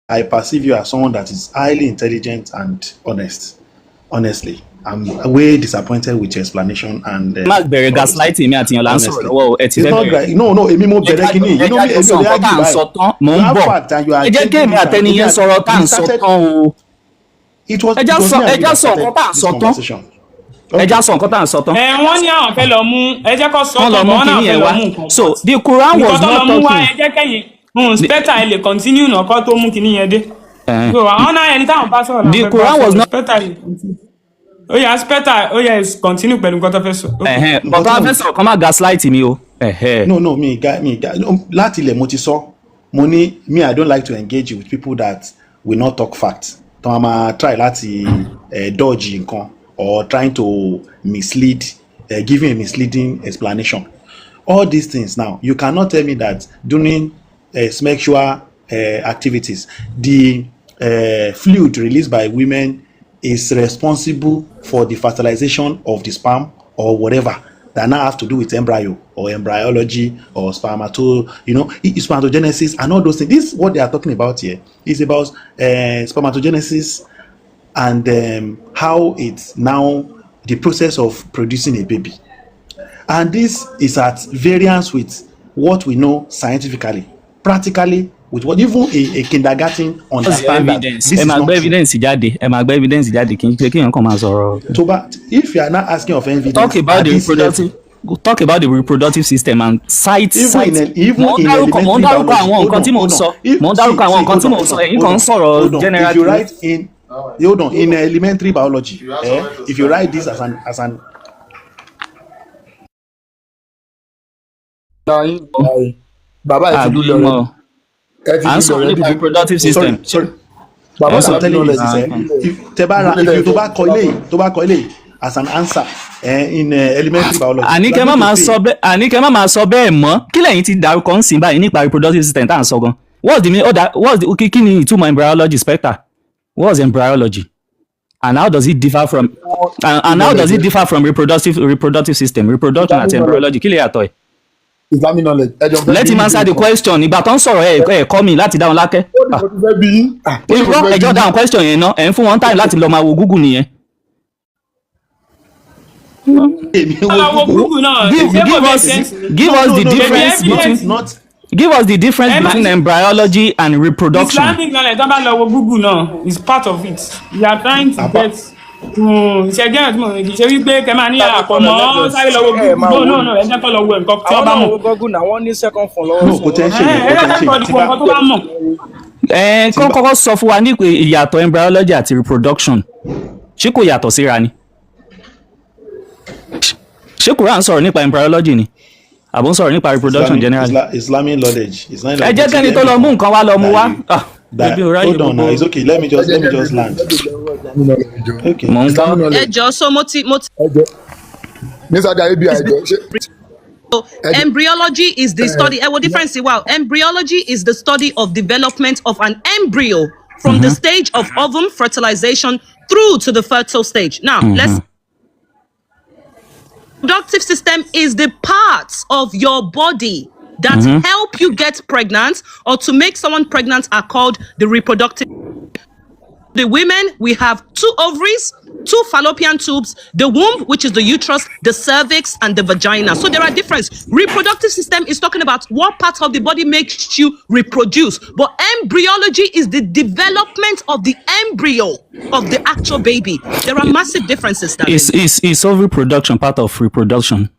I perceive you as someone that is highly intelligent and honest. Honestly, I'm way disappointed with your explanation and Má bẹ̀rẹ̀ all those things. gaslighting mi àti yan là ń sọ̀rọ̀ Honestly, lọ́wọ́ o, ẹ ti it's fẹ́ not bẹ̀rẹ̀. like no, èmi mo Ẹ bẹ̀rẹ̀ jẹ́ kíní. ẹ You know jẹ́ me, àjọ èmi sọ ò lè nǹkan argue tá à ń sọ báyìí. tán, mò You ń have bọ̀. fact and you Ẹ are jẹ́ kí changing èmi it and àtẹni èmi yẹn àti sọ̀rọ̀ tá à we ń sọ started. tán o. It was Ẹ it jẹ́ was sọ me ẹ and you jẹ́ that sọ nǹkan started tá à ń this sọ tán. conversation. Ẹ jẹ́ Okay. sọ nǹkan tá à ń sọ tán. Ẹ wọ́n ní àwọn fẹ́ lọ mú, ẹ jẹ́ kó sọ Kán lọ tán mú bọ̀, wọ́n náà kinní fẹ́ yẹn lọ wá. mú nǹkan. So the Quran Nǹkan was tó lọ not mú wá, talking. ẹ jẹ́ kẹ́yìn spectre ẹ lè continue náà kó tó mú kinní yẹn dé. Eh, So àwọn náà ẹni táwọn bá sọ̀rọ̀ làwọn the fẹ́ bá Quran was sọ̀rọ̀. not. Spectre lè continue. Ó yá, spectre, ó yá, continue pẹ̀lú nǹkan tó fẹ́ sọ. Okay. Ẹ̀hẹ́n, Nǹkan but tí a mò fẹ́ ń sọ̀rọ̀ kán má gaslight mi o. Ẹ̀hẹ́n. No, mi ga no, láti ilẹ̀ mo ti sọ, mo ní me, I don't like to engage with people that will not talk fact, tó máa máa try láti dodge nǹkan or trying to mislead, giving a misleading explanation, all these things. Now you cannot tell me that during sexual activities, the fluid released by women is responsible for the fertilization of the sperm or whatever that now have to do with embryo or embryology or spermatogenesis and all those things. This what they are talking about here is about spermatogenesis and how it's now the process of producing a baby. And this is at variance with what we know scientifically, practically, with what even a kindergarten What's the understand that evidence? this Ẹ is máa not gbé true. evidence jáde. Ẹ máa gbé evidence jáde kì í ṣe kéèyàn kàn máa sọ̀rọ̀. So, but if you are not asking of Talk evidence about at the this level, reproductive talk about the reproductive system and cite even cite. in even Mò ń in dárúkọ mò ń elementary dárúkọ biology, àwọn hold nǹkan on, tí mò ń hold on. sọ. If Mò ń see dárúkọ àwọn see nǹkan hold tí on mò ń hold sọ. on Ẹ̀yin hold kan ń on sọ̀rọ̀ hold on. general If you kìíní. write in hold on in elementary biology, if you write this as an Bàbá ẹ ti Àbí lulẹ̀ mọ̀. rẹ, ẹ ti À ń lulẹ̀ sọ̀rọ̀ rẹ nípa dídí. reproductive sorry system. sorry Bàbá Ẹ ń what I'm sọ̀rọ̀. telling you is knowledge this, if tẹ bá ra if you tó bá kọ eléyìí tó bá kọ eléyìí as an answer in elementary biology, you Àní are kẹ́ má going to máa fail. sọ bẹ́ẹ̀, àní kẹ́ má máa sọ bẹ́ẹ̀ mọ́. Kí lẹ̀yin ti dárúkọ ń sìn báyìí nípa reproductive system tá à ń sọ gan? What's the mean? Oh, that, what's the kí ni ìtumọ̀ embryology, spectre? What's embryology? And how does it differ from and how does it differ from reproductive system, reproduction àti embryology? Kí lè yàtọ̀ ẹ̀? Islamic knowledge, ẹ jọ fẹ́ Let bí him yín answer the kan. question. Ìgbà tó ń sọ̀rọ̀ ẹ̀ kọ́ mi láti dáhùn lákẹ́. Ó ní mo ti fẹ́ bí yín. Ah, ó ní mo Irọ́, ti fẹ́ bí ẹjọ́ yín. dáhùn question yẹn ná, ẹ̀ ń fún wọn time láti lọ máa wo Google nìyẹn. Èmi Kọ́ lọ wo wo Google. Google náà. Give Ṣé kò give make us sense ni? give No us no the no no Ṣebí difference not between evidence not give us the difference ẹ má between embryology and reproduction. Islamic knowledge tó bá lọ wo Google náà is part of it. You are trying to apa get ṣẹgẹ́ tí mo kì í ṣe wípé kẹ máa ní Islamic àpọ̀ knowledge mọ́ lẹ́jọ́ sáré lọ wo ẹ Google. máa No wò no ní. no, ẹ jẹ́ kó lọ wo nǹkan tí Àwọn wọ́n bá náà mọ̀. wo Google náà, wọ́n ní second phone lọ́wọ́ No, sí kò wọn. tẹ́ ń ṣe Ẹ yẹn, ẹ kò tẹ́ ń jẹ́ ṣe kó yẹn. Tí wo bá nǹkan tó bá mọ̀. Ẹ tí kọ́ bá kọ́kọ́ sọ fún wa ní pé ìyàtọ̀ embryology àti reproduction, ṣé kò yàtọ̀ síra ni? Ṣé Quran sọ̀rọ̀ nípa embryology ni àbò ń sọ̀rọ̀ nípa reproduction Islamic generally? Islamic knowledge, Islamic Ẹ knowledge. jẹ́ Mo ti kẹ́ni rí tó lọ mú ẹnìkan nǹkan wá lọ mú that wá. you Ah, that ebi ò ráyè hold on gbogbo now, it's okay. Let me Ẹ just jẹ́ let me kẹ́ just land. Islamic knowledge jọ. Okay. Mò ń gbọ́. Islamic Ẹ knowledge jọ̀ọ́, so mo ti ẹ jọ ní Saudi Arabia, ẹ jọ ṣé ẹ jọ embryology is the ẹ study. Ẹ wo difference wa. Embryology is the study of development of an embryo from the stage of ovum fertilization through to the fertile stage. Now, let's reproductive system is the parts of your body that help you get pregnant or to make someone pregnant are called the reproductive. The women, we have two ovaries, two fallopian tubes, the womb, which is the uterus, the cervix, and the vagina. So there are differences. Reproductive system is talking about what part of the body makes you reproduce. But embryology is the development of the embryo of the actual baby. There are massive differences, darling. Is ovary production part of reproduction?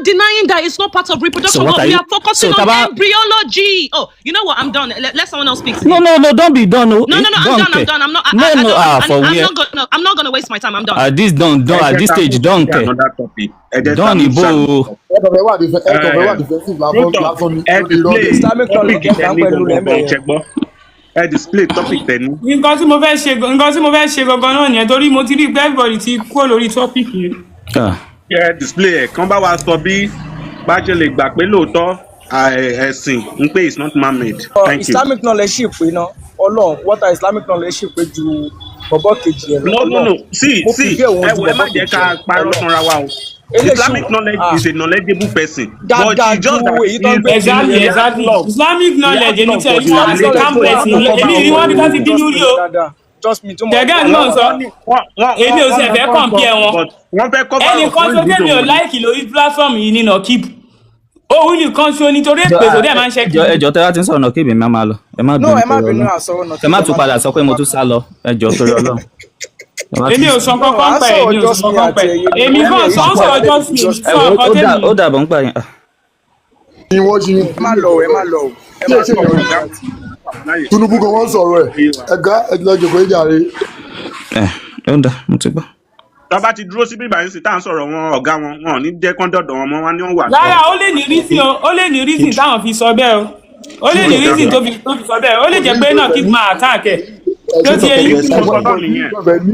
not denying that it's not part of So reproduction, what but are we you are focusing so on taba embryology. Oh, you know what? I'm done. Let someone else speak No, again. no, no, don't be done o. No, Eh, no, no. I'm done done. I'm ke. done. I'm not. I, No, I, I no, don't. ah, I'm, for I'm where? not gonna. I'm not gonna waste my time. I'm done. At this done, Ẹ done at jẹ́ this ká stage, move done sí ke. another topic. Ẹ jẹ́ ká Done move sí ibo another o. topic. Ẹ kàn fẹ́ wà ẹ kàn fẹ́ wà defensive True lásán talk, lásán ní ẹ lórí irọ́ display ni. Islamic topic knowledge tẹ ọ̀gá ní pẹ̀lú rẹ̀ ń gangan bẹ̀ yẹn. ṣẹ gbọ́. Ẹ display topic tẹ ní. Nǹkan tí mo fẹ́ ṣe gangan náà nìyẹn, torí mo ti rí i pé everybody ti kúrò lórí topic yẹn. Ah. Ẹ display ẹ̀ kán bá wa sọ bí bá ṣe lè gbà pé lóòótọ́ ẹ̀sìn ń pé it's not man made. Thank you. Islamic knowledge ṣì pé ná, Ọlọ́run, water Islamic knowledge ṣì pé ju bọ̀bọ̀ kejì yẹn lọ. No, no, Ọlọ́run, no, see, mo see, prefer òun ẹ ju wo, ẹ má bọ̀bọ̀ jẹ́ kejì ká yẹn lọ. parọ́ Ọlọ́run, fúnra wa o. eléyìí ṣì Islamic knowledge ah is a knowledgeable person, but dáadáa it's ju just that èyí tó ń he gbé kiri Exactly, yẹn lọ. exactly. love Islamic he has knowledge, èmi love tí ẹ for rí the wọn as a Islamic calm knowledge tó wà person, tó cover èmi rí wọn bí àwọn ká ti bínú just rí me o. dáadáa, just me tó mọ̀ Gẹ̀gẹ́ ni mò ń sọ, wọ́n ní wọ́n wọ́n èmi wọ́n ò wọ́n sì mọ fẹ́ tán sọ, compare wọn. but wọ́n fẹ́ cover up Ẹnìkan fún tó tẹ̀mí ìdíje ò wọn ni. láìkì lórí platform yìí ní Nakib. Òun nìkan ṣo nítorí Ẹjọ èpè tó dẹ̀ máa ń ṣe ẹjọ kiri. ẹjọ tẹ bá ti ń sọ̀rọ̀ náà kébì mi á máa lọ. Ẹ má no, bínú ẹ má torí bínú, Ọlọ́run. àsọ̀rọ̀ náà Ẹ má kí ẹ tún má padà sọ pé ẹ mo má tún sá lọ. Ẹjọ torí Ọlọ́run. Ẹ má Èmi tún ò sọ no, kankan à ń pẹ̀, sọ̀rọ̀ èmi ò sọ just me kankan àti pẹ̀. ẹ̀yin ni Èmi èmi kàn èyí sọ ń ṣì wà sọ̀rọ̀ lẹ́bi just me, just sọ Ẹ wo, nǹkan ó dà tẹ́mi. ó dàbọ̀ ń gbà yẹn. Ah. Ni wọ́n ṣe ẹ má lọ o, ẹ má lọ o, ẹ kí má ẹ ṣe lọ o yàn ọ̀gá àti Láyè Tinubu gan wọ́n sọ̀rọ̀ ẹ̀ ayé wa. ẹ̀gá ẹ̀jọ̀ jòkó ìjàre. Ẹ ó dà, mo ti gbọ́. Tó bá ti dúró sí bíbá yín sí tá à ń sọ̀rọ̀ wọn ọ̀gá wọn, wọn ò ní jẹ́ kán dọ̀dọ̀ wọn mọ́, wọn ní wọ́n wà Rárá, lọ́wọ́. ó lè ní reason o, ó lè ní reason táwọn fi sọ bẹ́ẹ̀ o. Ó lè ní True talk, reason tó fi sọ bẹ́ẹ̀. Ó lè Kò jẹ́ sí pé tó fẹ́ Nakib ní máa attack ẹ̀. Tó True ti talk, yé ẹjọ yín. Tí mo excuse sọ me. náà nìyẹn. tó fẹ́ ní.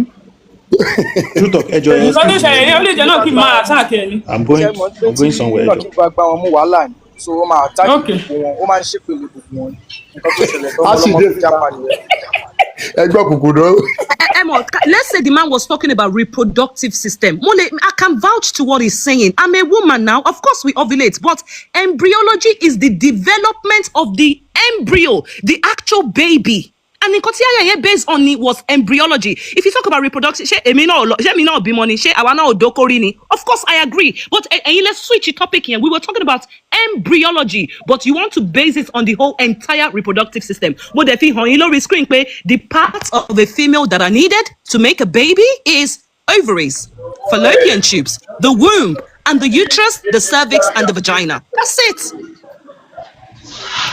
True talk, ẹjọ Nǹkan tó excuse me, ṣẹlẹ̀ ẹjọ. yẹn, ó lè jẹ́ Nakib máa attack ẹ̀ ni. I'm going ṣe mọ̀ pé I'm tí going somewhere, náà ẹjọ. kí bá gbá wọn mú wàhálà ni, so ó máa attack Okay. gbogbo wọn, ó máa ń ṣépèlé gbogbo wọn ni. Nǹkan tó ṣẹlẹ̀ A tọ́mọ sì ọlọ́mọ dé fi síta jápa nìyẹn. ẹgbẹ́ òkùnkùn náà. Emo, let's say the man was talking about reproductive system. Mole, I can vouch to what he's saying. I'm a woman now. Of course, we ovulate, but embryology is the development of the embryo, the actual baby. And nǹkan tí àyà yẹn based on it was embryology. If you talk about reproduction, ṣé èmi náà lọ, ṣé èmi náà bímọ ni, ṣé àwa náà ò dókórí ni? Of course, I agree. But ẹ̀yin, let's switch the topic here. We were talking about embryology, but you want to base it on the whole entire reproductive system. Mo dẹ̀ fi hàn yín lórí screen pé the parts of a female that are needed to make a baby is ovaries, fallopian tubes, the womb, and the uterus, the cervix, and the vagina. That's it.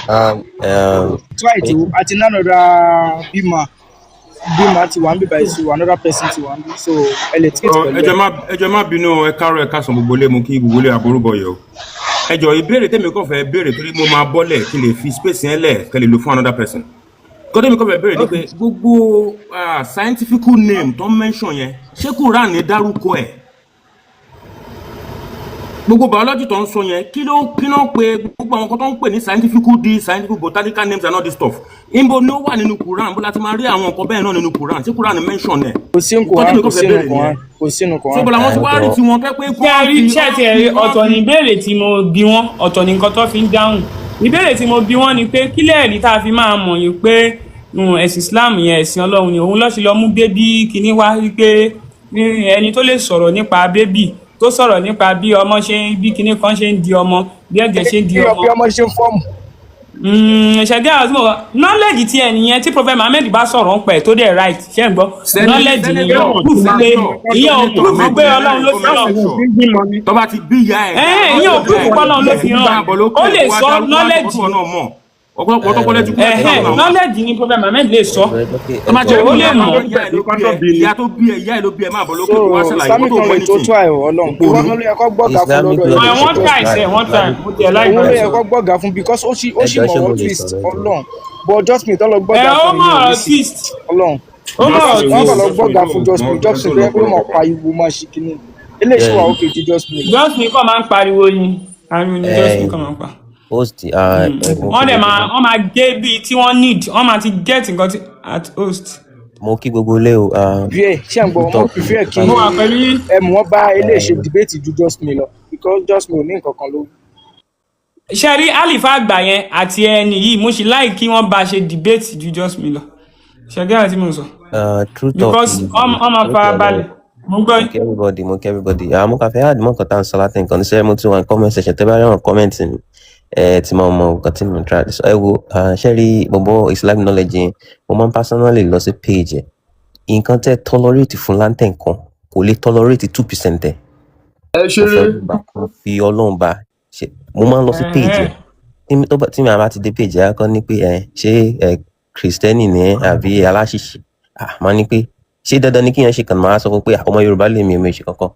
Try to àti ní another bímọ bímọ ti wà ń bíbá yìí, so another person ti wà ń bí, so ẹ lè treat Ọ, pẹ̀lú ẹ jọ̀ọ́ ẹ̀. má ẹ jọ̀ọ́ má bínú o, ẹ káàárọ̀, ẹ káàsán, gbogbo ilé, mo kí gbogbo ilé àbúrúbọ yẹ o. Ẹ jọ̀ọ́, ìbéèrè tèmi kàn fẹ́ béèrè, torí mo máa bọ́lẹ̀ kí n lè fi space yẹn lẹ̀ kẹ́ lè lò fún another person. Kọ́ tèmi kàn fẹ́ béèrè ni pé gbogbo scientific name tó ń mention yẹn, ṣé Quran ní dárúkọ ẹ̀? Gbogbo biology tó ń sọ yẹn, kí ló ń pe gbogbo àwọn kan tó ń pè ní scientific, di scientific botanical names and all this stuff, níbo ni ó wà nínú Quran? Bó láti máa rí àwọn nǹkan bẹ́ẹ̀ náà nínú Quran? Ṣé Quran mention ẹ̀? Kò sí nínú Nǹkan Quran, tèmi kò kàn fẹ́ sí nínú béèrè Quran, nìyẹn. kò sí nínú So Quran. bọ́lá wọn ti wá rí tiwọn pé pé Ṣé ẹ rí, wọ́n fi ṣé ẹ ti ẹ̀ rí, wọ́n fi ọ̀tọ̀ wọ́n ní fi ìbéèrè tí mo bi wọ́n, ọ̀tọ̀ ní nǹkan tó fi ń dáhùn. Ìbéèrè tí mo bi wọ́n ni pé kílẹ̀ ẹ̀rí tá a fi máa mọ̀ yìí pé ẹ̀sìn Islam yẹn ẹ̀sìn Ọlọ́run ni. Òun ló ṣe lọ mú baby kinní wá wípé ẹni tó lè sọ̀rọ̀ nípa baby, tó sọ̀rọ̀ nípa bí ọmọ ṣe ń bí, kinní kan ṣe ń di ọmọ, bí ẹ̀jẹ̀ ṣe ń di bí ọmọ. bí ọmọ ṣe ń form. Ṣẹ̀dí àwọn tí mo knowledge ti ẹnìyẹn, tí Prophet Muhammed bá sọ̀rọ̀ ń pẹ̀ tó dẹ̀ right, ṣé ń gbọ́, knowledge nìyẹn ò proof pé, ìyẹn ò proof pé Ọlọ́run ló fi ràn. Tó bá ti bí ìyá ẹ̀ Ẹ̀hẹ́n, ìyẹn ò proof pé Ọlọ́run ló fi ràn. máa bọ̀ lókè Ó lè wá sọ dárúkọ wá knowledge. sọ náà mọ̀ ọ̀pọ̀lọpọ̀ tọ́kọ́lẹ́ ti kú láti Ẹ̀hẹ́n, àwọn knowledge ni Prophet Muhammed lè sọ. Tó bá jẹ́ Ó lè ìyá mọ̀. ìyá ẹ̀ ló bí ẹ, ìyá tó bí ẹ, ìyá ẹ̀ ló bí ẹ, máa bọ̀ lókè So kó wá ṣàlàyé Islamic wọ́n tó mọ knowledge tó anything. try o, Ọlọ́run ìwọ Òpònú. gan ló yẹ kó gbọ́gà fún Islamic lọ́dọ̀ yìí. knowledge Wọ́n tó try try sẹ́, wọ́n try, Islamic mo tiẹ̀ láì Òun ló bá yẹ sọ. kó gbọ́gà fún because ó sì Ẹjọ, ṣé mọ̀ mo ọ́ lè twist sọ̀rọ̀? Ẹjọ. Ọlọ́run, but just me tó lọ Ẹ gbọ́gà ó fún mọ̀ ìyẹn ò ọ̀rọ̀ ní sí twist. Ọlọ́run. Ó mọ̀ ọ̀rọ̀ Wọ́n kàn twist. lọ gbọ́gà fún just me, just me tó yẹ pé ó mọ̀ pariwo máa ṣe kínní, eléyìí ṣì wà òkè ju just me lọ. Just me kàn máa ń pariwo ni, ariwo ni just me kàn máa ń pa. Host, mo Wọ́n kí dẹ̀ gbogbo máa, wọ́n máa gé bíi tí wọ́n need, wọ́n máa ti get nǹkan tí at host. Mo kí gbogbo ilé o. Prefer, ṣé à ń gbọ́, mo Talk prefer kí Mo wà pẹ̀lú yín. ẹ mú wọn bá eléyìí ṣe debate ju just me lọ because just me ò ní nǹkan kan lórí. Ṣe rí àlìfá àgbà yẹn àti ẹni yìí, mo sì láì kí wọ́n bá ṣe debate ju just me lọ. Ṣe gẹ́gẹ́ tí mo sọ? True talk. Because wọ́n máa fara balẹ̀. Mo gbọ́ Mo yín. kí everybody, mo kí everybody. Mo kàn fẹ́ add mọ́ nǹkan tá à ń sọ láti nǹkan ní sẹ́yìn. Mo ti wà ní comment section, tẹ́ bá rí àwọn comment mi, ẹ ti máa mọ nǹkan tí mo ń try. So, ẹ wo, ṣé rí bọ̀bọ̀ Islamic knowledge yẹn, mo máa ń personally lọ sí page ẹ̀. Nǹkan tẹ́ tolerate fún láńtẹ̀ nǹkan kò lè tolerate 2% ẹ̀. Ẹ Mo fi ṣeré. Ọlọ́run bá, mo fi Ọlọ́run bá ṣe. Mo máa ń lọ sí page ẹ̀. Tí mi bá ti dé page ẹ̀, á kọ́ ní pé ẹ ṣé ẹ Kristẹni ni ẹ àbí aláṣìṣe. Ah, máa ní pé ṣé dandan ni kí yẹn ṣe kàn máa sọ fún pé ọmọ Yorùbá lèmi, èmi ò ṣe kankan.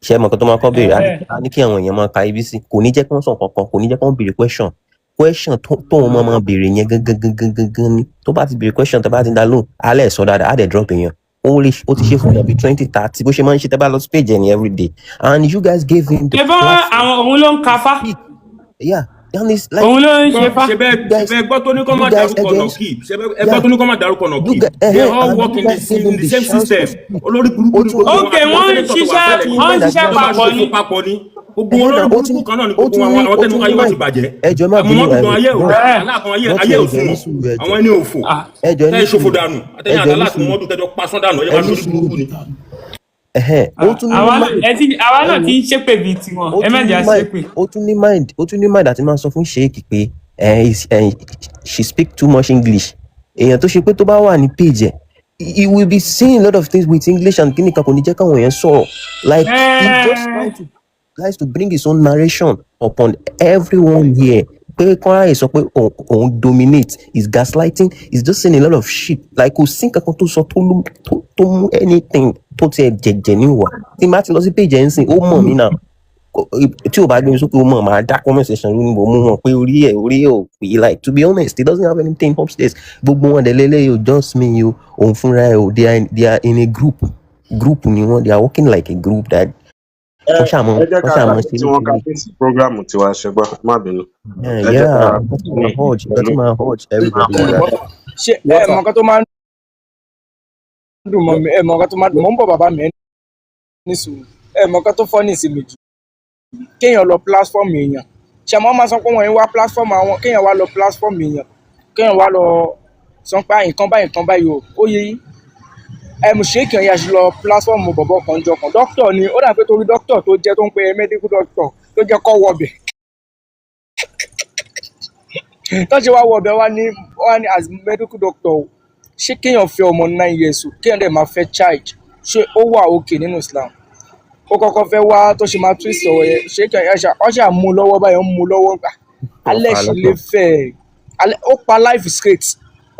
Ṣé ẹ mọ̀ nǹkan tó máa kọ́ béèrè? Á ní kí àwọn èèyàn máa ka ibi sí. Kò ní jẹ́ kí wọ́n sọ kankan, kò ní jẹ́ kí wọ́n béèrè question. Question tóun máa béèrè yẹn gangan gangan gangan ni. Tó bá ti béèrè question, tó bá ti dá lóhùn, á lẹ̀ sọ dáadáa, á dẹ̀ drop èèyàn. Ó lè ó ti ṣe fún yàn bíi 20, 30, bó ṣe máa ń ṣe tẹ́ bá lọ sí page ẹ̀ ní everyday. And you guys gave him the Ṣe bọ́ platform. àwọn òun ló ń ka fá. Yeah, and it's like Òun ló ń ṣe fá. Ṣe bẹ́ẹ̀ you guys, ṣe bẹ́ẹ̀ gbọ́ tó ní kọ́ you má guys, dárúkọ ẹ jọ̀ọ́, Nọkib. Ṣe bẹ́ẹ̀ gbọ́ tó ní kọ́ má dárúkọ you Nọkib. guys, They all and work you in the guys gave him in the the same chance to system. speak. Olórí burúkú Ó ni tún gbogbo wọn, Ok, àti wọn wọ́n ń senator tó wà ṣiṣẹ́ tẹ́lẹ̀ wọ́n ń mind àti ṣiṣẹ́ tó máa papọ̀ ṣòfò ni. papọ̀ ni. Gbogbo wọn náà olórí ó tún burúkú kan náà ni ó gbogbo tún wọn, ní àwọn ó tẹnu tún ní ayé wọn ti mind. bàjẹ́. Ẹ jọ̀ọ́, ẹ má bínú. Muhammadu gan ayé ò Bro, aláàkan ayé Lucky, ayé ẹ ò jọ̀ọ́, ẹ ní sunwọ̀n. sùúrù, ẹ Àwọn jọ̀ọ́. ẹni òfò. Ah, Ẹ jọ̀ọ́, ẹ Tẹ́ ní ṣòfò sùúrù. dànù. Ẹ Àtẹ̀yìn jọ̀ọ́, ẹ ní àtàlà àti sùúrù. Muhammadu tẹ́jọ pasán dànù. Ẹ Ẹ máa ní ṣorí sùúrù. burúkú ni. Ó tún ní Àwa náà mind. ẹ ti àwa Ẹ náà wo, ti ń ṣépè bíi tiwọn. ó Ẹ má tún ní jẹ́ mind àṣépè. ó tún ní mind àti máa sọ fún Sheik pé she speak too much English. Èèyàn tó ṣe pé tó bá wà ní page ẹ̀, he will be saying a lot of things with English and kíni kan, kò ní jẹ́ káwọn èèyàn sọ̀rọ̀. Like, he just tries to bring his own narration upon everyone here pé kọ́ra sọ pé òun dominate. Is gaslighting, is just saying a lot of shit. Like, kò sí nǹkan kan tó sọ tó mú anything tó tiẹ̀ jẹ̀jẹ̀ níwà. Tí n bá ti lọ sí page ẹ̀ ń sìn, ó mọ̀ mí náà. Tí o bá gbé mi sókè, ó mọ̀ máa dá comment section rú níbo mú wọn pé orí ẹ̀ ò pé. Like, to be honest, he doesn't have anything upstairs. Gbogbo wọn dẹ̀ lélẹ́yìí o, just me o, òun fúnra ẹ̀ o, they are in a group. Group ni wọn, they are working like a group that Ẹ wọ́n ṣàmọ́ ẹ jẹ́ wọ́n ká ṣàmọ́ gbàgbé ṣe tí wọ́n ká léṣe. fèsì program tiwa ṣẹgbọ́n, má bínú. Ẹ jẹ́ ká Yeah, nǹkan tí ní máa urge nǹkan tí pẹ̀lú. máa urge everybody ni that Ṣé ẹ mọ nǹkan tó máa ń dùn mọ́ mi? Ẹ mọ nǹkan tó máa ń dùn mọ́ ń bọ̀, bàbá mi, ẹ ní sùúrù. Ẹ mọ nǹkan tó fọ́ ní ìsinmi jù, kéèyàn lọ platform èèyàn, ṣe mọ́ máa sọ pé wọ́n ń wá platform àwọn, kéèyàn wá lọ platform èèyàn, kéèyàn wá lọ sọ pé nǹkan báyìí, nǹkan báyìí o, ó yẹ yín. Ẹ mú ṣé kìí yà lọ platform bọ̀bọ̀ kan jọ kan, doctor ni ó dà, pé torí doctor tó jẹ́, tó ń pe medical doctor tó jẹ́ kọ́ wọbẹ̀, tó ṣe wá wọbẹ̀, wá ní as medical doctor o, ṣé kéèyàn fẹ́ ọmọ 9 years o, kéèyàn dẹ̀ máa fẹ́ child, ṣé ó wà okay nínú Islam? Ó kọ́kọ́ fẹ́ wá tó ṣe máa twist ọ̀rọ̀ yẹn. Ṣé kìí yà ọ́ ṣà mú lọ́wọ́ báyìí, ó ń mú lọ́wọ́ gbà Ó alẹ́ fa ṣì lè lọ́tọ̀. fẹ́ ẹ̀ alẹ́, ó pa life straight.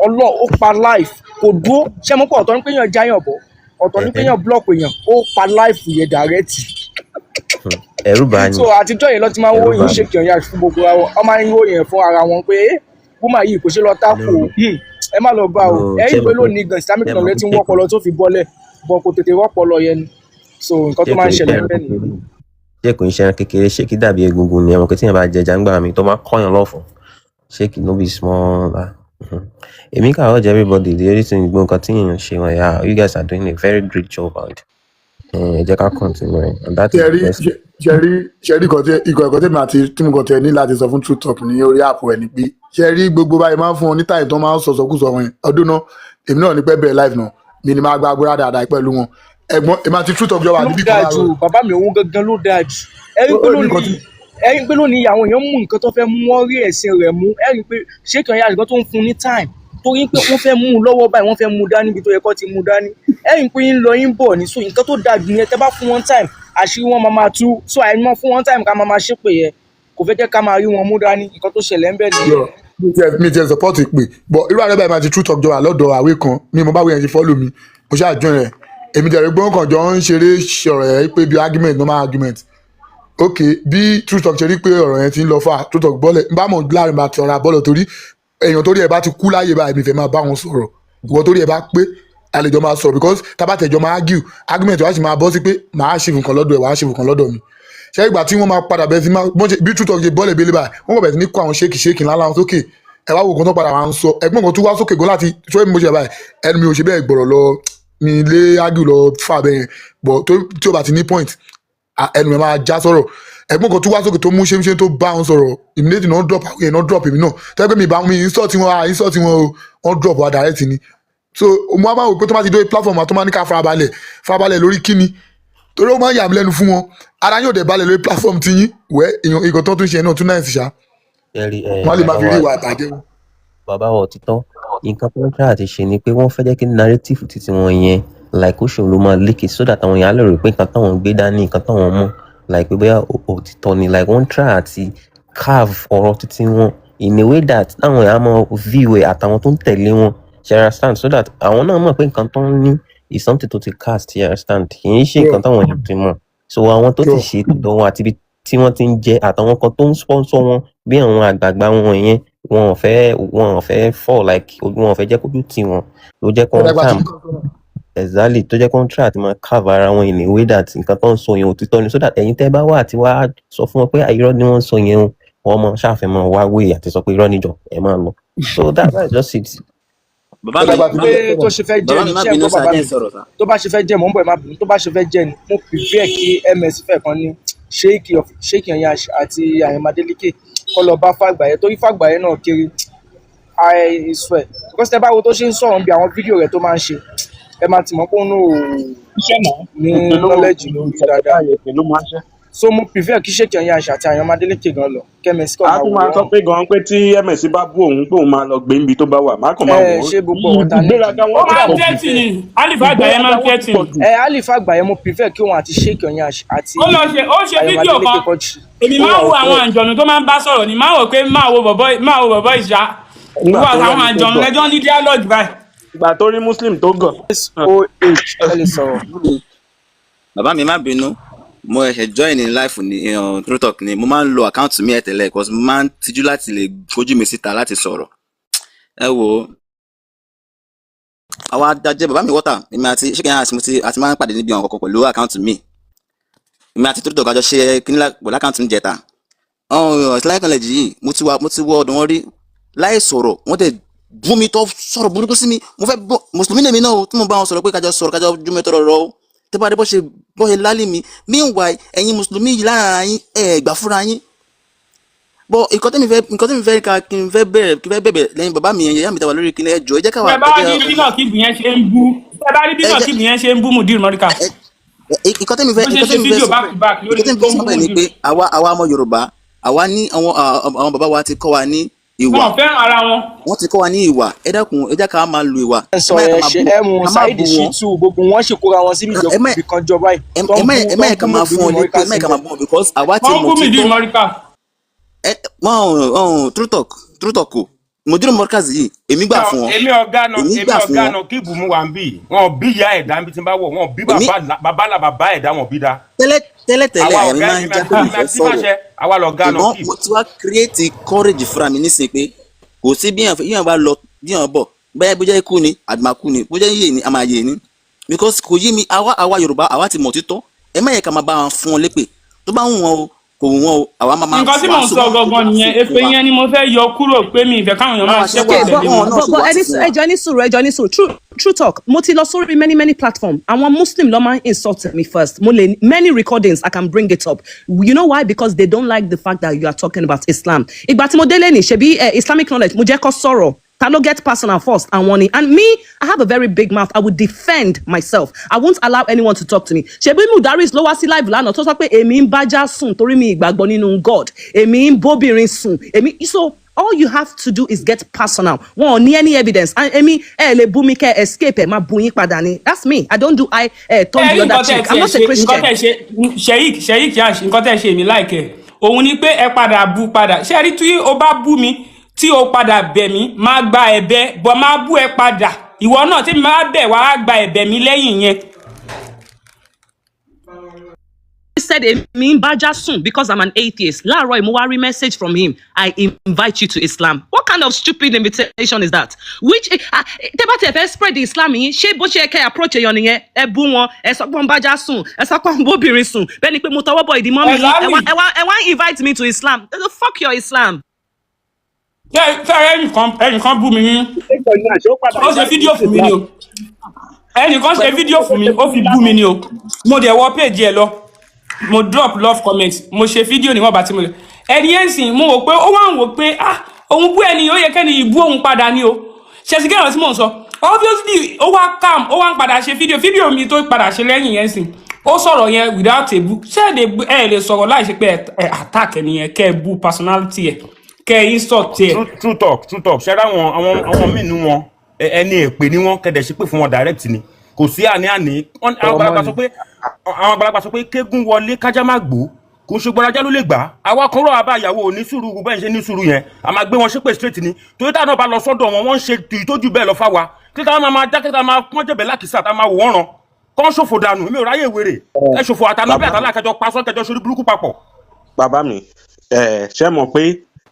Ọlọ́ ó pa life, kò dúró. Ṣé mo pọ̀? Ọ̀tọ̀ ní pé èèyàn jáyàn bọ̀, ọ̀tọ̀ ní pé èèyàn block èèyàn, ó pa life yẹn direct. Ẹ̀rù bà ni. So àtijọ́ yẹn ló ti máa ń Ẹ̀rù ròyìn bà ni. Ṣèkì ọ̀yà fún gbogbo wa, wọ́n máa ń ròyìn fún ara wọn pé ẹ woman yìí kò ṣe lọ tákù o. No. Ẹ má lọ bá o. No. Ẹ rí Ṣé i pé mọ̀ pé lónìí gan, Islamic ṣé mọ̀ knowledge pé ti ń ṣé wọ́pọlọ tó fi bọ́lẹ̀ bọ̀, kò tètè wọ́pọlọ yẹn ni. So nǹkan tó ṣé máa kò ń ń ṣẹlẹ̀ ṣẹran níbẹ̀ nìyẹn. kékeré? Ṣé kò ń ṣẹran kékeré? Ṣé kí dàbí egungun ni? Ẹ mọ̀ pé tíyẹn bá jẹja ńgbà mi tó máa kọ́yàn lọ́fun, ṣé kì no be small. Ah. Èmi kà urge everybody, the only thing, gbogbo nǹkan tí èèyàn ṣe wọn, yeah, you guys are doing a very great job and ẹ jẹ́ ká continue and that is the ṣẹrí best. Ṣẹrí ṣẹrí kan tí ikọ̀ ẹ̀kọ́ tèmi àti tí mo kàn tẹ̀ ní láti sọ fún True Talk ní orí app ẹ̀ ni pé ṣẹrí gbogbo báyìí máa ń fún wọn ní time tó máa ń sọ̀sọ̀kùsọ wọn yẹn. Ọdún náà èmi náà ní pẹ́ bẹ̀rẹ̀ live náà, mi ni máa gba agbára dáadáa pẹ̀lú wọn. Ẹ̀gbọ́n, èmi àti True Talk jọ wà Ló níbì kan dáa jù láàárọ̀. Bàbá mi, òun gangan ló dáa jù. Ẹ rí Ó pé ó ní nǹkan tí lónìí, ẹ rí pé lónìí àwọn èèyàn mú nǹkan tó fẹ́ mú, wọ́n rí ẹ̀sìn rẹ̀ mú. Ẹ rí pé ṣé kàn yá àgbọn tó ń fún ní time, torí pé wọ́n fẹ́ mú un lọ́wọ́ báyìí, wọ́n fẹ́ mú un dání ibi tó yẹ kó ti mú un dání. Ẹ rí pé ń lọ ń bọ̀ ní. So nǹkan tó dáa jù yẹn, tẹ́ bá fún wọn time, àṣírí wọn máa máa tú. So àìmọ́ fún wọn time ká máa máa ṣépè yẹn kò fẹ́ jẹ́ ká máa rí wọn mú dání. Nǹkan tó ṣẹlẹ̀ ń bẹ̀ nìyẹn. Yọ mi tiẹ̀ support ìpè, but irú ààrẹ báyìí máa ti True Talk jọ wà lọ́dọ̀ àwé kan mi, mo bá wíyẹn ti follow mi, mo ṣáà join rẹ̀. Èmi tẹ̀lé gbọ́n kan jọ ń ṣeré ṣọ̀rọ̀ ẹ̀ pé bí argument, normal argument. Ok, bí True Talk ṣe rí pé ọ̀rọ̀ yẹn ti ń lọ fà, True Talk bọ́lẹ̀ n bá mọ̀ láàrin bá ti ọ̀rọ̀ bọ́lẹ̀, torí èèyàn torí ẹ̀ bá ti kú láyé báyìí, mi fẹ́ máa bá wọn sọ̀rọ̀. Ìwọ torí ẹ̀ bá pé àlejò máa sọ̀rọ̀, because tábàtẹ̀jọ máa argue, argument wa sì máa bọ́ sí pé màá ṣe nǹkan lọ́dọ̀ ẹ̀, wàá ṣe nǹkan lọ́dọ̀ mi. Ṣé ìgbà tí wọ́n máa padà bẹ̀rẹ̀ sí máa bọ́n ṣe bí True Talk ṣe bọ́lẹ̀ bílẹ̀ báyìí, wọ́n kọ̀ bẹ̀rẹ̀ sí ní kó àwọn ṣéèkì ṣéèkì ńlá láwọn sókè. Ẹ wá wo nǹkan tó padà wá ń sọ. Ẹ̀gbọ́n kan tó wá sókè gan láti ṣé mo ṣe báyìí, ẹnu mi ò ṣe bẹ́ẹ̀ gbọ̀rọ̀ lọ, mi lé argue lọ fà bẹ́ẹ̀ yẹn, but tí ó bá ti ní point, ẹnu mi máa já sọ̀rọ̀. Ẹ̀gbọ́n kan tó wá sókè tó mú ṣémṣé tó bá wọn sọ̀rọ̀, immediately náà drop àwọn yẹn, náà drop èmi náà tẹ́lẹ̀ pé mi bá mi insult wọn, insult wọn o, wọ́n drop wa direct ni. So mo máa ń wò pé tó bá ti dé platform wa, tó máa ní ká farabalẹ̀, farabalẹ̀ lórí kíni? Torí ó máa ń yà mí lẹ́nu fún wọn, ara yóò dẹ̀ balẹ̀ lórí platform ti yín wẹ́ èèyàn ìkan tó tún ṣe náà tún náà sì ṣá Ṣẹ́rí ẹ wọ́n á lè máa bàbá fi rí wa ìwà ìbàjẹ́ wọn. Bàbá wa òtítọ́, nǹkan tó ń try àti ṣe ni pé wọ́n fẹ́ jẹ́ kí narrative títí wọn yẹn, like ó ṣòro ló máa lékè, so that àwọn èèyàn á lè rò pé nǹkan táwọn gbé dání, nǹkan táwọn mọ̀. Like pé bóyá òtítọ́ ni, like wọ́n try àti carve ọ̀rọ̀ títí wọn in a way that táwọn èèyàn á mọ view ẹ̀ àtàwọn tó ń tẹ̀lé wọn, ṣe understand, so that àwọn náà mọ̀ pé nǹkan tó ń ní is something tó ti cast, you understand, kì í ṣe nǹkan táwọn èèyàn ti mọ̀. So àwọn tó ti ṣe tọ̀dọ̀ wọn àti ibi tí wọ́n ti ń jẹ àtàwọn kan tó ń sponsor wọn bí àwọn àgbààgbà wọn yẹn, wọn ò fẹ́ fall, like wọn ò fẹ́ jẹ́ kójú tì wọ́n, ló jẹ́ kó ń Ẹ̀dàgbà calm tí kò sọ̀rọ̀. Exactly, tó jẹ́ kó ń try àti máa carve ara wọn in a way that nǹkan tó ń sọ yẹn òtítọ́ ni, so that ẹ̀yin tẹ́ bá wà àti wá sọ fún wọn pé irọ́ ni wọ́n ń sọ yẹn o, wọ́n mọ ṣáàfẹ́ mọ wá wéyà àti sọ pé irọ́ níjọ ẹ máa lọ. So that's just it. Bàbá mi Ẹ̀dàgbà tí má kò Pé tó sọ̀rọ̀. ṣe fẹ́ jẹ́ Bàbá ni mi, má ṣé ẹ bínú gbọ́ sá, bàbá jẹ́ mi ń sọ̀rọ̀ sá. Tó bá ṣe fẹ́ jẹ́, mò ń bọ̀, ẹ má bínú. Tó bá ṣe fẹ́ jẹ́ ni, mo prefer kí ms fẹ́ kan ní Sheik Yanyash àti Àyànmádélékè kọ́ lọ bá Fàgbàyẹ, torí Fàgbàyẹ náà kéré, I swear, because tẹ bá wo tó ṣe ń sọ̀rọ̀ bí àwọn fídíò rẹ̀ tó máa ń ṣe, ẹ máa ti mọ̀ pé òun náà ò Iṣẹ́ náà ní èpè ló knowledge lórí dáadáa. Èpè ló máa ń ṣe. So mo prefer kí Sheik Yanyash àti Àyànmádélékè gan lọ, kms kọ́ A máa tún wò máa sọ wọ́n. pé gan pé tí ms bá bú òun pé òun máa lọ gbé níbi tó bá wà, má kàn máa Ẹ wò ó. ṣe gbogbo ọ̀rọ̀ ta nídìí. Ìgbéraga Ó wọn ti máa ń pọ̀ jù. tẹ́tì ni, Alifa Àgbàyẹ máa ń Ìgbéraga wọn ti tẹ́tì pọ̀ ni. jù. Ẹ Alifa Àgbàyẹ, mo prefer kí òun àti Sheik Yanyash àti Ó lọ ṣe, ó ṣe fídíò Àyànmádélékè kan. kọ́ jù Èmi ó máa wà ń wo òkè. àwọn àǹjọ̀nù tó máa ń bá sọ̀rọ̀ ni, máa wò pé máa wo bọ̀bọ̀ ìṣá Nígbà ìwọ tó àtàwọn rẹ́ni tó àǹjọ̀nù gọ̀, lẹ́jọ́ ní dialogue báyìí. ìgbà tó rí muslim tó gọ̀. Soh, ẹ lè sọ̀rọ̀. Bàbá mi, má bínú, mo ṣẹ̀ṣẹ̀ join ní live ní True Talk ni. Mo máa ń lo account mi ẹ̀ tẹ́lẹ̀ because mo máa ń tijú láti lè fojú mi síta láti sọ̀rọ̀. Ẹ wò ó, àwa dájẹ́ bàbá mi wọ́tà, èmi àti Sheik Yanyash, mo ti àti máa ń pàdé níbi àwọn kọ̀ọ̀kan pẹ̀lú account mi. Èmi àti True Talk àjọ ṣe kíní pẹ̀lú account mi jẹta. Ọ̀hún Islamic knowledge yìí, mo ti wọ ọ̀dọ̀ wọn rí láì sọ̀rọ̀, wọ́n dẹ̀ bú mi tó sọ̀rọ̀ burúkú sí mi. Mo fẹ́ bọ́ mùsùlùmí lèmi náà o, tí mo bá wọn sọ̀rọ̀ pé kájọ sọ̀rọ̀, kájọ júmọ̀ tọrọ rọ o, tí bá dé bó ṣe lálé mi. Meanwhile, ẹ̀yin mùsùlùmí yìí lára yín, ẹ̀ gbà fúnra yín bọ́. Nǹkan tẹ́mi fẹ́ ká kí n fẹ́ bẹ̀rẹ̀, kí n fẹ́ bẹ̀bẹ̀ lẹ́yìn bàbá mi yẹn, ìyá mi tàwa lórí kíni, ẹ jọ̀ọ́, ẹ jẹ́ káwa Tẹ ẹ bá jẹ́ rí bí náà kíbi yẹn ṣe ń bú, tẹ bá rí bí ẹ náà jẹ́ kíbi yẹn ṣe ń bú Mudir Mọ́ríkà, nǹkan tẹ́mi fẹ́ bó ṣe nǹkan ṣe tẹ́mi fẹ́ fídíò sọ back to back lórí nǹkan tẹ́mi tó fẹ́ ń sọ bú bẹ́ẹ̀ ni Mudir. pé àwa ọmọ Yorùbá, àwa ní àwọn bàbá wa ti kọ́ wa ní ìwà. Wọn ò fẹ́ràn ara wọn. Wọ́n ti kọ́ wa ní ìwà. Ẹ dákun, ẹ jẹ́ ká máa lo ìwà. Ẹ Ẹ sọ má yẹ ẹ ká máa ṣe bú ẹ mú ká má Saheed bú wọn. Shittu, gbogbo wọn sì kóra wọn síbi Ẹ má ìjọ kan jọ báyìí ẹ tó ń ẹ má bú ẹ tó má ń yẹ bú ká máa Mudir fún wọn lépè, Mọ́ríkà ẹ má yẹ ká síbẹ̀. máa bú wọn because àwa ti Wọ́n ń mọ̀ bú Mudir títọ́. Mọ́ríkà. Ẹ wọn True Talk, True Talk o, Mudir Mọ́ríkà yìí, èmi gbà fún wọn. Èmi ọ̀gá náà Èmi èmi gbà fún ọ̀gá wọn. náà kí ìbùmú wa ń bì wọn ò bí ìyá ẹ̀dá níbi tí ń bá wọ̀, wọn ò bí Èmi bàbá là bàbá ẹ̀dá, wọn ò bí da. Tẹ́lẹ̀ tẹ́lẹ̀ tẹ́lẹ̀, Àwa àyà mi ọ̀gá máa ń èmi já àti pé mi èmi fẹ́ àti sọ̀rọ̀, máṣe àwa lọ̀gá náà ṣùgbọ́n kì. mo ti wá create courage fúnra mi nísìnyí pé kò sí bí èèyàn bá lọ, bí èèyàn bọ̀ bẹ́ẹ̀, bó jẹ́ ikú ni àdùmákú ni, bó jẹ́ yíyè ni a máa yè ni, because kò yé mi. Àwa Yorùbá, àwa ti mọ̀ títọ́. Ẹ má yẹ ká máa bá wọn fún wọn lépè. Tó bá wù wọn o, kò wù wọn o, àwa máa máa Nǹkan tí mò ń wàásù sọ gangan nìyẹn. fún Èpè wa. yẹn ni mo fẹ́ yọ kúrò pé mi ìfẹ́ káwọn èèyàn máa Báwa ṣe ṣépè Okay, wàásù but tẹ̀lé wọn. báwọn náà but ṣe but wàásù ẹni fún wa. ẹjọ ní sùúrù, ẹjọ ní sùúrù. True Talk, mo ti lọ sórí many many platform, àwọn Muslim ló máa ń insult me first. Mo lè many recordings, I can bring it up. You know why? Because they don't like the fact that you are talking about Islam. Ìgbà tí mo délé ní ṣebí Islamic knowledge, mo jẹ́ kó sọ̀rọ̀. Ta ló get personal first? Àwọn ni. And me, I have a very big mouth. I will defend myself. I won't allow anyone to talk to me. Ṣebí Mudaris ló wá sí live lánàá tó sọ pé èmi ń bájá sùn torí mi ìgbàgbọ́ nínú God, èmi ń bóbìnrin sùn, èmi. So all you have to do is get personal. Wọn ò ní any evidence. And èmi, ẹ lè bú mi kẹ escape, ẹ máa bú yín padà ni. That's me. I don't do I turn Ẹ the rí other nǹkan tẹ́ ẹ cheek. I'm tiẹ̀ not a ṣe, nǹkan Christian. tẹ́ ẹ ṣe, Sheik Yash, nǹkan tẹ́ ẹ ṣe, èmi láìkẹ́ òun ni pé ẹ padà bú padà. Ṣé ẹ rí, tí o bá bú mi, tí o padà bẹ̀ mí, máa gba ẹ̀bẹ̀ bọ̀, máa bú ẹ padà. Ìwọ náà tí mi máa bẹ̀ wá gba ẹ̀bẹ̀ mi lẹ́yìn yẹn. Said èmi ń bájá sùn because I'm an atheist. Láàárọ̀ yìí, mo wá rí message from him: "I invite you to Islam." What kind of stupid invitation is that? Which tẹ́ bá tiẹ̀ fẹ́ spread the Islam yín, ṣé bó ṣe kẹ́ approach èèyàn nìyẹn? Ẹ bú wọn, ẹ sọ pé ń bájá sùn, ẹ sọ pé ń bóbìnrin sùn, bẹ́ẹ̀ ni pé mo tọwọ́ bọ̀ ìdí mọ́ mi yín. Ẹ wá ẹ wá invite me to Islam. Fuck your Islam. Ṣé ẹnìkan bú mi ní ó ṣe fídíò fún mi ni o. Ẹnìkan ṣe fídíò fún mi, ó fi bú mi ni o. Mo dẹ̀ wọ page ẹ lọ, mo drop love comment, mo ṣe fídíò níwọ̀n bá tí mo lè. Ẹni yẹn sìn, mo wò pé ó wà ń wò pé ah, òun bú ẹni, ó yẹ kẹ́ni ìbú òun padà ni o. Ṣẹ̀sì kẹ́hìn tí mò ń sọ, obviously ó wá calm, ó wá ń padà ṣe fídíò. Fídíò mi tó padà ṣe lẹ́yìn yẹn sìn, ó sọ̀rọ̀ yẹn without a bú. Ṣé ẹ lè sọ̀rọ̀ láì ṣe pé ẹ attack ẹni yẹn, kẹ́ ẹ bú personality ẹ, kẹ́ ẹ insult ẹ? True Talk, True Talk, ṣẹ́ra wọn, àwọn míì nú wọn, ẹni èpè ni wọn, kẹ̀dẹ̀ ṣépè fún wọn direct ni, kò sí àní-àní. Àwọn àgbàlagbà sọ pé Àwọn àgbàlagbà sọ pé kégún wọlé kájá má gbó, kò ń ṣe gbọ́dájá ló lè gbà á. Àwa kan rọ̀ àbá ìyàwó ò ní sùúrù bẹ́ẹ̀ ṣe ní sùúrù yẹn, a máa gbé wọn ṣépè straight ni, torí táwọn náà bá lọ sọ́dọ̀ wọn, wọ́n ń ṣe ìtọ́jú bẹ́ẹ̀ lọ fáwa kí táwọn máa dákẹ́, táwọn máa pọ́n jẹ̀bẹ̀ lákìsà, táwọn máa wò wọ́n ràn kọ́ ń ṣòfò dànù. Mi ò ráyè wèrè ẹ ṣòfò àtàná bí Bàbá mi. Àtàlà kẹjọ pasọ́ kẹjọ sórí burúkú papọ̀. Bàbá mi, ẹ ṣe mọ̀ pé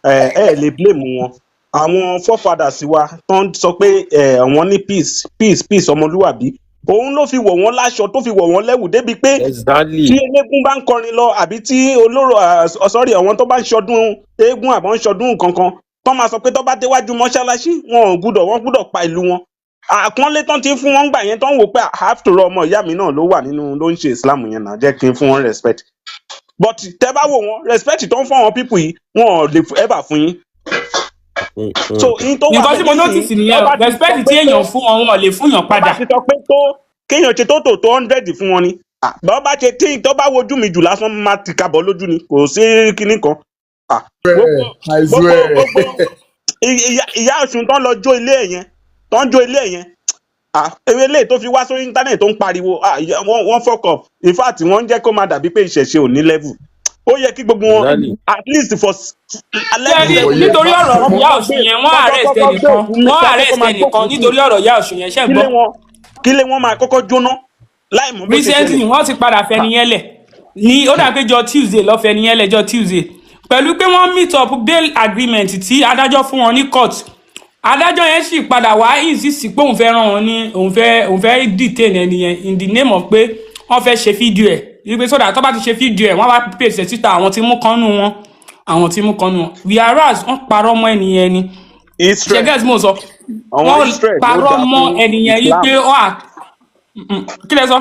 ẹ lè blame wọn. Àwọn forefathers wa tó ń sọ pé àwọn ní peace, peace, peace, ọmọlúwàbí, òun ló fi wọ̀ wọ́n láṣọ, tó fi wọ̀ wọ́n lẹ́wù débi pé tí eléégún bá ń kọrin lọ àbí tí olóró, sorry, àwọn tó bá ń ṣọdún eégún àbọ̀ ń ṣọdún kankan, tó máa sọ pé tó bá déwájú mọ́ṣáláṣí, wọn ò gbúdọ̀, wọ́n gbúdọ̀ pa ìlú wọn. Àpọ́nlé tán ti ń fún wọn gbà yẹn, tó ń wò pé after all, ọmọ ìyá mi náà ló wà nínú ló ń ṣe Islam yẹn náà, jẹ́ kí n fún wọn respect. But tẹ bá wò wọn, respect tó ń fún àwọn people yìí, wọn ò lè ever fún yín. So in tó wà Nǹkan tí mo bẹ́ẹ̀ notice nísìnyí, nìyẹn tó o. bá ti sọ Respect pé tí tó èèyàn fún wọn, wọn ò lè fún yàn tó bá padà. ti sọ pé tó kéèyàn ṣe tó 100 fún wọn ni. Ah, bọ́ bá ṣe tí tó bá wojú mi jù lásán, máa ti kabọ̀ lójú ni, kò sí kinní kan. Ah, gbogbo I gbogbo swear. Gbogbo ìyá Ọ̀ṣun tó ń lọ jó ilé ẹ̀ yẹn, tó ń jó ilé ẹ̀ yẹn, ah, eléyìí tó fi wá sórí internet tó ń pariwo, ah, wọ́n fuck up. In fact, wọ́n ń jẹ́ kó máa dàbí pé ìṣẹ̀ṣe ò ní level. Ó yẹ kí gbogbo wọn at least for Ṣé rí, nítorí ọ̀rọ̀ ìyá Ọ̀ṣun yẹn, wọ́n arrest ẹnìkan, wọ́n arrest ẹnìkan nítorí ọ̀rọ̀ ìyá Ọ̀ṣun yẹn. Ṣẹ́ ń kílé gbọ́? wọn, kílé wọn máa kọ́kọ́ jóná láì mọ̀ bó ṣe Recently, ṣẹlẹ̀. wọ́n ti padà fẹni yẹn lẹ̀ ní, ó dà pé jọ Tuesday lọ́ fẹni yẹn lẹ̀, jọ Tuesday, pẹ̀lú pé wọ́n meet up bail agreement tí adájọ́ fún wọn ní court. Adájọ́ yẹn sì padà wá insist pé òun fẹ́ rán wọn ní òun fẹ́ detain ẹni yẹn in the name of pé wọ́n fẹ́ ṣe fídíò ẹ̀, wípé sódà tó bá ti ṣe fídíò ẹ̀, wọ́n wá pèsè síta àwọn tí mú kánú wọn, àwọn tí mú kánú wọn, whereas wọ́n parọ́ mọ́ ẹni yẹn ni. Israel Ṣe get mo sọ? Àwọn Wọ́n Israel ló parọ́ dáa mọ́ fún ẹni yẹn Islam. wípé ó à kí lẹ sọ?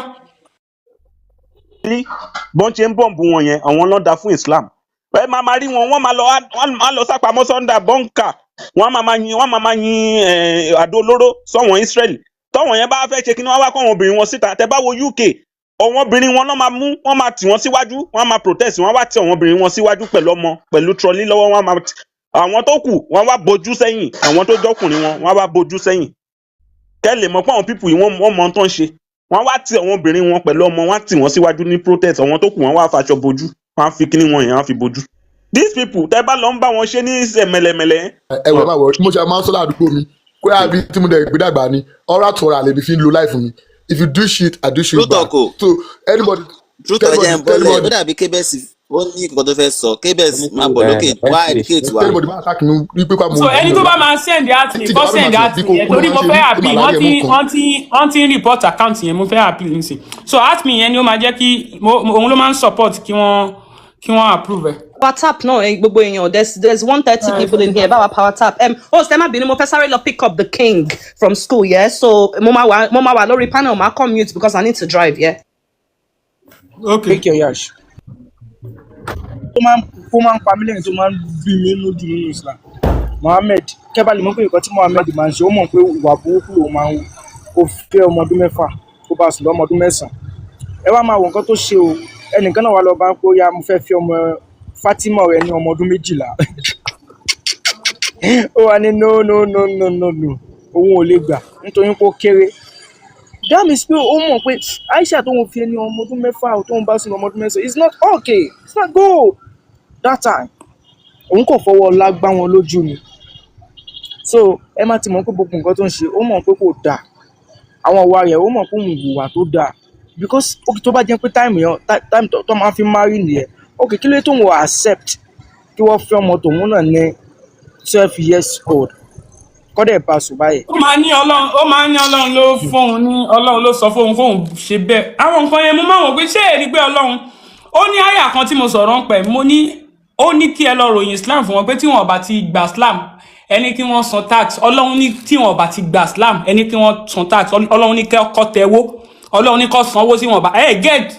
Rí bọ́n ṣe ń bọ̀m̀bù wọn yẹn, àwọn ló dáa fún Islam. Ẹ máa máa rí wọn, wọ́n máa lọ, wọ́n máa lọ sápamọ́ sọ́ndà bunker, wọ́n máa máa yin àdó olóró sọ́wọ́n Israel. Tọ́wọ́n yẹn bá fẹ́ ṣe kí ni, wọ́n wá kọ́ àwọn obìnrin wọn síta. Tẹ bá wo UK, àwọn obìnrin wọn náà máa mú, wọ́n máa tì wọ́n síwájú, wọ́n máa protest, wọ́n wá tì àwọn obìnrin wọn síwájú pẹ̀lú ọmọ, pẹ̀lú trolley lọ́wọ́. Wọ́n máa àwọn tó kù, wọ́n wá bojú sẹ́yìn. Àwọn tó jọ́kùnrin wọn, wọ́n wá bojú sẹ́yìn. Kẹ́ lè mọ̀ pé àwọn people yìí, wọ́n mọ ohun tó ń ṣe. Wọ́n wá tì àwọn obìnrin wọn pẹ̀lú ọmọ, wọ́n á tì wọ́n síwájú ní protest. Àwọn tó kù, wọ́n wá faṣọ bojú, wọ́n á fi kíní wọn yẹn, wọ́n á fi bojú. These people, tẹ́ bá lọ ń bá wọn ṣe ní mẹ̀lẹ̀mẹ̀lẹ̀. Ẹ wọ, máa wọ, mo ṣe máa ń sọ ládùúgbò mi kó yà bí tí mo dẹ̀ gbé dàgbà ni ọ̀rá tọ̀rọ̀ àlè mi fi ń lo life mi. If you do shit, I do shit True back. talk o. So anybody True talk, ẹ jẹ́ anybody ń bọ́lẹ̀. Ó anybody dàbí kébẹ̀sì, ó ní nǹkan tó fẹ́ sọ. Kébẹ̀sì, máa bọ̀ lókè, wá educate wa. Anybody máa attack mi wípé ká mo So ẹni tó bá máa send at me, tí kó ìjọba send máa at ti me bí yẹn, kò torí mo máa ṣe fẹ́ rí appeal. màláyé Wọ́n ti mú kan. wọ́n ti ń report account yẹn, mo fẹ́ appeal nísìn. So at me yẹn ni ó máa jẹ́ kí òun ló máa ń support kí wọ́n approve ẹ̀. Power tap náà, gbogbo èèyàn, there's 130 people in here. Báwa power tap. Oh, ṣe má bínú, mo fẹ́ sáré lọ pick up the king from school, yeah? So mo máa wà lórí panel, máa commute because I need to drive, yeah. Okay. Take your yash. Tó máa ń pa mí lẹ́yìn, tó máa ń bí mi nínú jù nínú Islam, Mohammed, kẹ́bà lè mọ̀ pé nǹkan tí Mohammed máa ń ṣe, ó mọ̀ pé ìwà burúkú lòun máa ń wù. Ó fẹ́ ọmọ ọdún 6, ó bá sùn lọ́mọ ọdún 9. Ẹ wá máa wo nǹkan tó ṣe o. Ẹnìkan náà wà lọ bá ń pé ó yá, mo fẹ́ fi ọmọ Fatima rẹ ní ọmọ ọdún 12. Ó wà ní no, no, no, no, no, no, òun ò lè gbà nítorí pé ó kéré. That means pé ó mọ̀ pé Aisha tóun fi ẹni ọmọ ọdún 6 tóun bá sùn ọmọ ọdún 9, it's not okay, it's not good. That time, òun kò fọwọ́ ọlá gbá wọn lójú ni. So ẹ má ti mọ̀ pé gbogbo nǹkan tó ń ṣe, ó mọ̀ pé kò dáa. Àwọn ìwà rẹ̀, ó mọ̀ pé òun hùwà tó dáa, because ó tó bá jẹ́ pé time yẹn, time tó máa fi marry nìyẹn, ok, kí ló dé tóun ò accept kí wọ́n fẹ́ ọmọ tòun náà ní 12 years old, kọ́dẹ̀ bá sùn báyìí? Ó máa ní Ọlọ́run ló fóun ní, Ọlọ́run ló sọ fóun kóun ṣe bẹ́ẹ̀. Àwọn nǹkan yẹn, mo máa wọ̀ pé ṣé èrì pé Ọlọ́run ó ní àyà kan tí mo sọ̀rọ̀ ń pẹ̀, mo ní ó ní kí ẹ lọ ròyìn Islam fún wọn pé tí wọn bá ti gba Islam, ẹni kí wọ́n san tax. Ọlọ́run ní tí wọn bá ti gba Islam, ẹni kí wọ́n san tax. Ọlọ́run ní kọ́ tẹ́wó, Ọlọ́run ní kọ́ sanwó tí wọn bá ẹ get.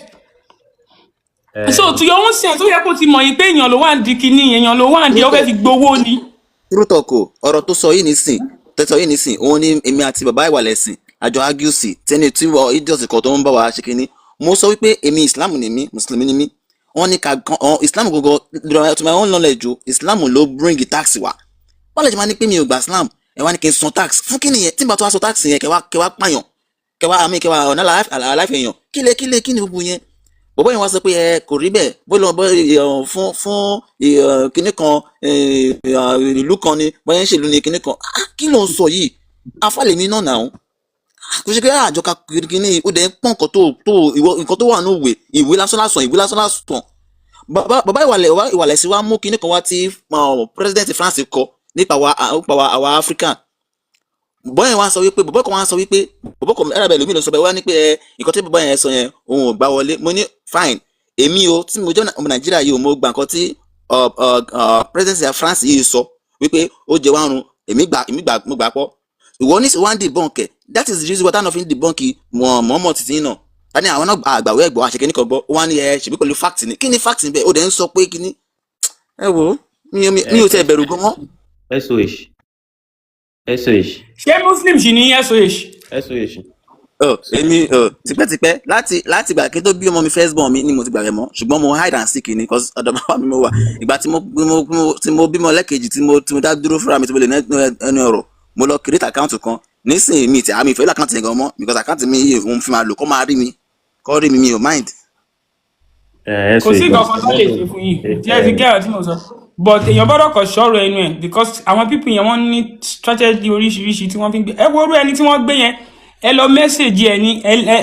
So to your own sense, ó yẹ kó ti mọ̀ yìí pé èèyàn ló wà ń di kinní, èèyàn ló wà ń di, ó fẹ́ fi gbowó ni. True talk o. Ọ̀rọ̀ tó sọ yìí nísìn, tẹ́sọ yìí nísìn, òun ni èmi àti bàbá ìwàlẹ̀ sìn àjọ argue sí tẹ́ni tí wọ́n idiot kan tó ń bá wa ṣe kínní. Mo sọ wípé èmi, Islam ni mí, Mùsùlùmí ni mí. Wọ́n ní ká kan Islam gbogbo, to my own knowledge o, Islam ló bring tax wá. Wọ́n lè jẹ́ máa ní pé mi ò gba Islam, ẹ wá ní kí n san tax fún kí nìyẹn? Tí n bá tó wá san tax yẹn, kẹwàá kẹwàá pààyàn, kẹwàá àmì kẹwàá ọ̀nà àlàáfíà èèyàn, kílẹ̀ kílẹ̀, kí ni gbogbo yẹn? Bọ̀bọ́ yẹn wá sọ pé ẹ kò rí bẹ́ẹ̀, bó lọ bó fún kinní kan, ìlú kan ni bóyá ń ṣèlú ni kinní kan. Ah, kí ló ń sọ yìí? Afálẹ̀mí náà nà ó kò ṣe pé àjọ ka kinní, ó dẹ̀ ń pọ́n nǹkan tó ìwọ nǹkan tó wà ní ìwé, ìwé lásán lásán, ìwé lásán lásán. Bàbá ìwàlẹ̀ sí wa mú kinní kan wá tí president France kọ nípa wa àwa African. Bọ́ọ̀ yẹn wá sọ wípé bọ̀bọ́ kan wá sọ wípé bọ̀bọ́ kan ẹ̀rọ bẹ́ẹ̀ lómi ló sọ bẹ́ẹ̀ wá ní pé ẹ nǹkan tí bàbá yẹn sọ yẹn, òun ò gbà wọlé. Mo ní fine, èmi o tí mo jẹ́ ọmọ Nàìjíríà yìí o, mo gbà nǹkan tí president France yìí sọ wípé ó jẹ wá run. Èmi gbà, èmi gbà, mo gbà pọ̀. Ìwọ ní sì wá ń debunk ẹ̀. That is the reason why táwọn fi ń debunk Muhammad títí náà. Tani àwọn náà àgbàwẹ́ ẹ̀gbọ́ àṣekínní kan gbọ́ wọ́n á ní ẹ ṣèbí pẹ̀lú fact ni. Kí ni fact níbẹ̀? Ó dẹ̀ ń sọ pé kí ni. Ẹ wo, mi ò tẹ́ bẹ̀rù gan mọ́. Soh soh. Ṣé Muslim sì ní SOH? Soh. Ọ èmi ọ tipẹ́tipẹ́ láti ìgbà kí n tó bí ọmọ mi, first born mi ni mo ti gbàgbẹ́ mọ́, ṣùgbọ́n mo hide and seek ni, cause ọ̀dọ̀ bàbá mi mo wà. Ìgbà tí mo bímọ lẹ́kejì, tí mo dá dúró fúnra mi, tí mo lè ní ẹnu ọ̀rọ̀, mo lọ create account kan. Nísìnyí mi ti àmì ìfẹ́ account yẹn gan mọ́, because account mi yìí òun fi máa lò kó máa rí mi, kó rí mi, mi ò mind. Kò sí nǹkan kan tó lè ṣe fún yín tí ẹ ti gẹ́ ọ̀ tí mo sọ, but èèyàn gbọ́dọ̀ kọ̀ sọ̀rọ̀ ẹnu ẹ̀, because àwọn people yẹn, wọ́n ní strategy oríṣiríṣi tí wọ́n fi ń gbé. Ẹ wo orú ẹni tí wọ́n gbé yẹn, ẹ lọ message ẹ ní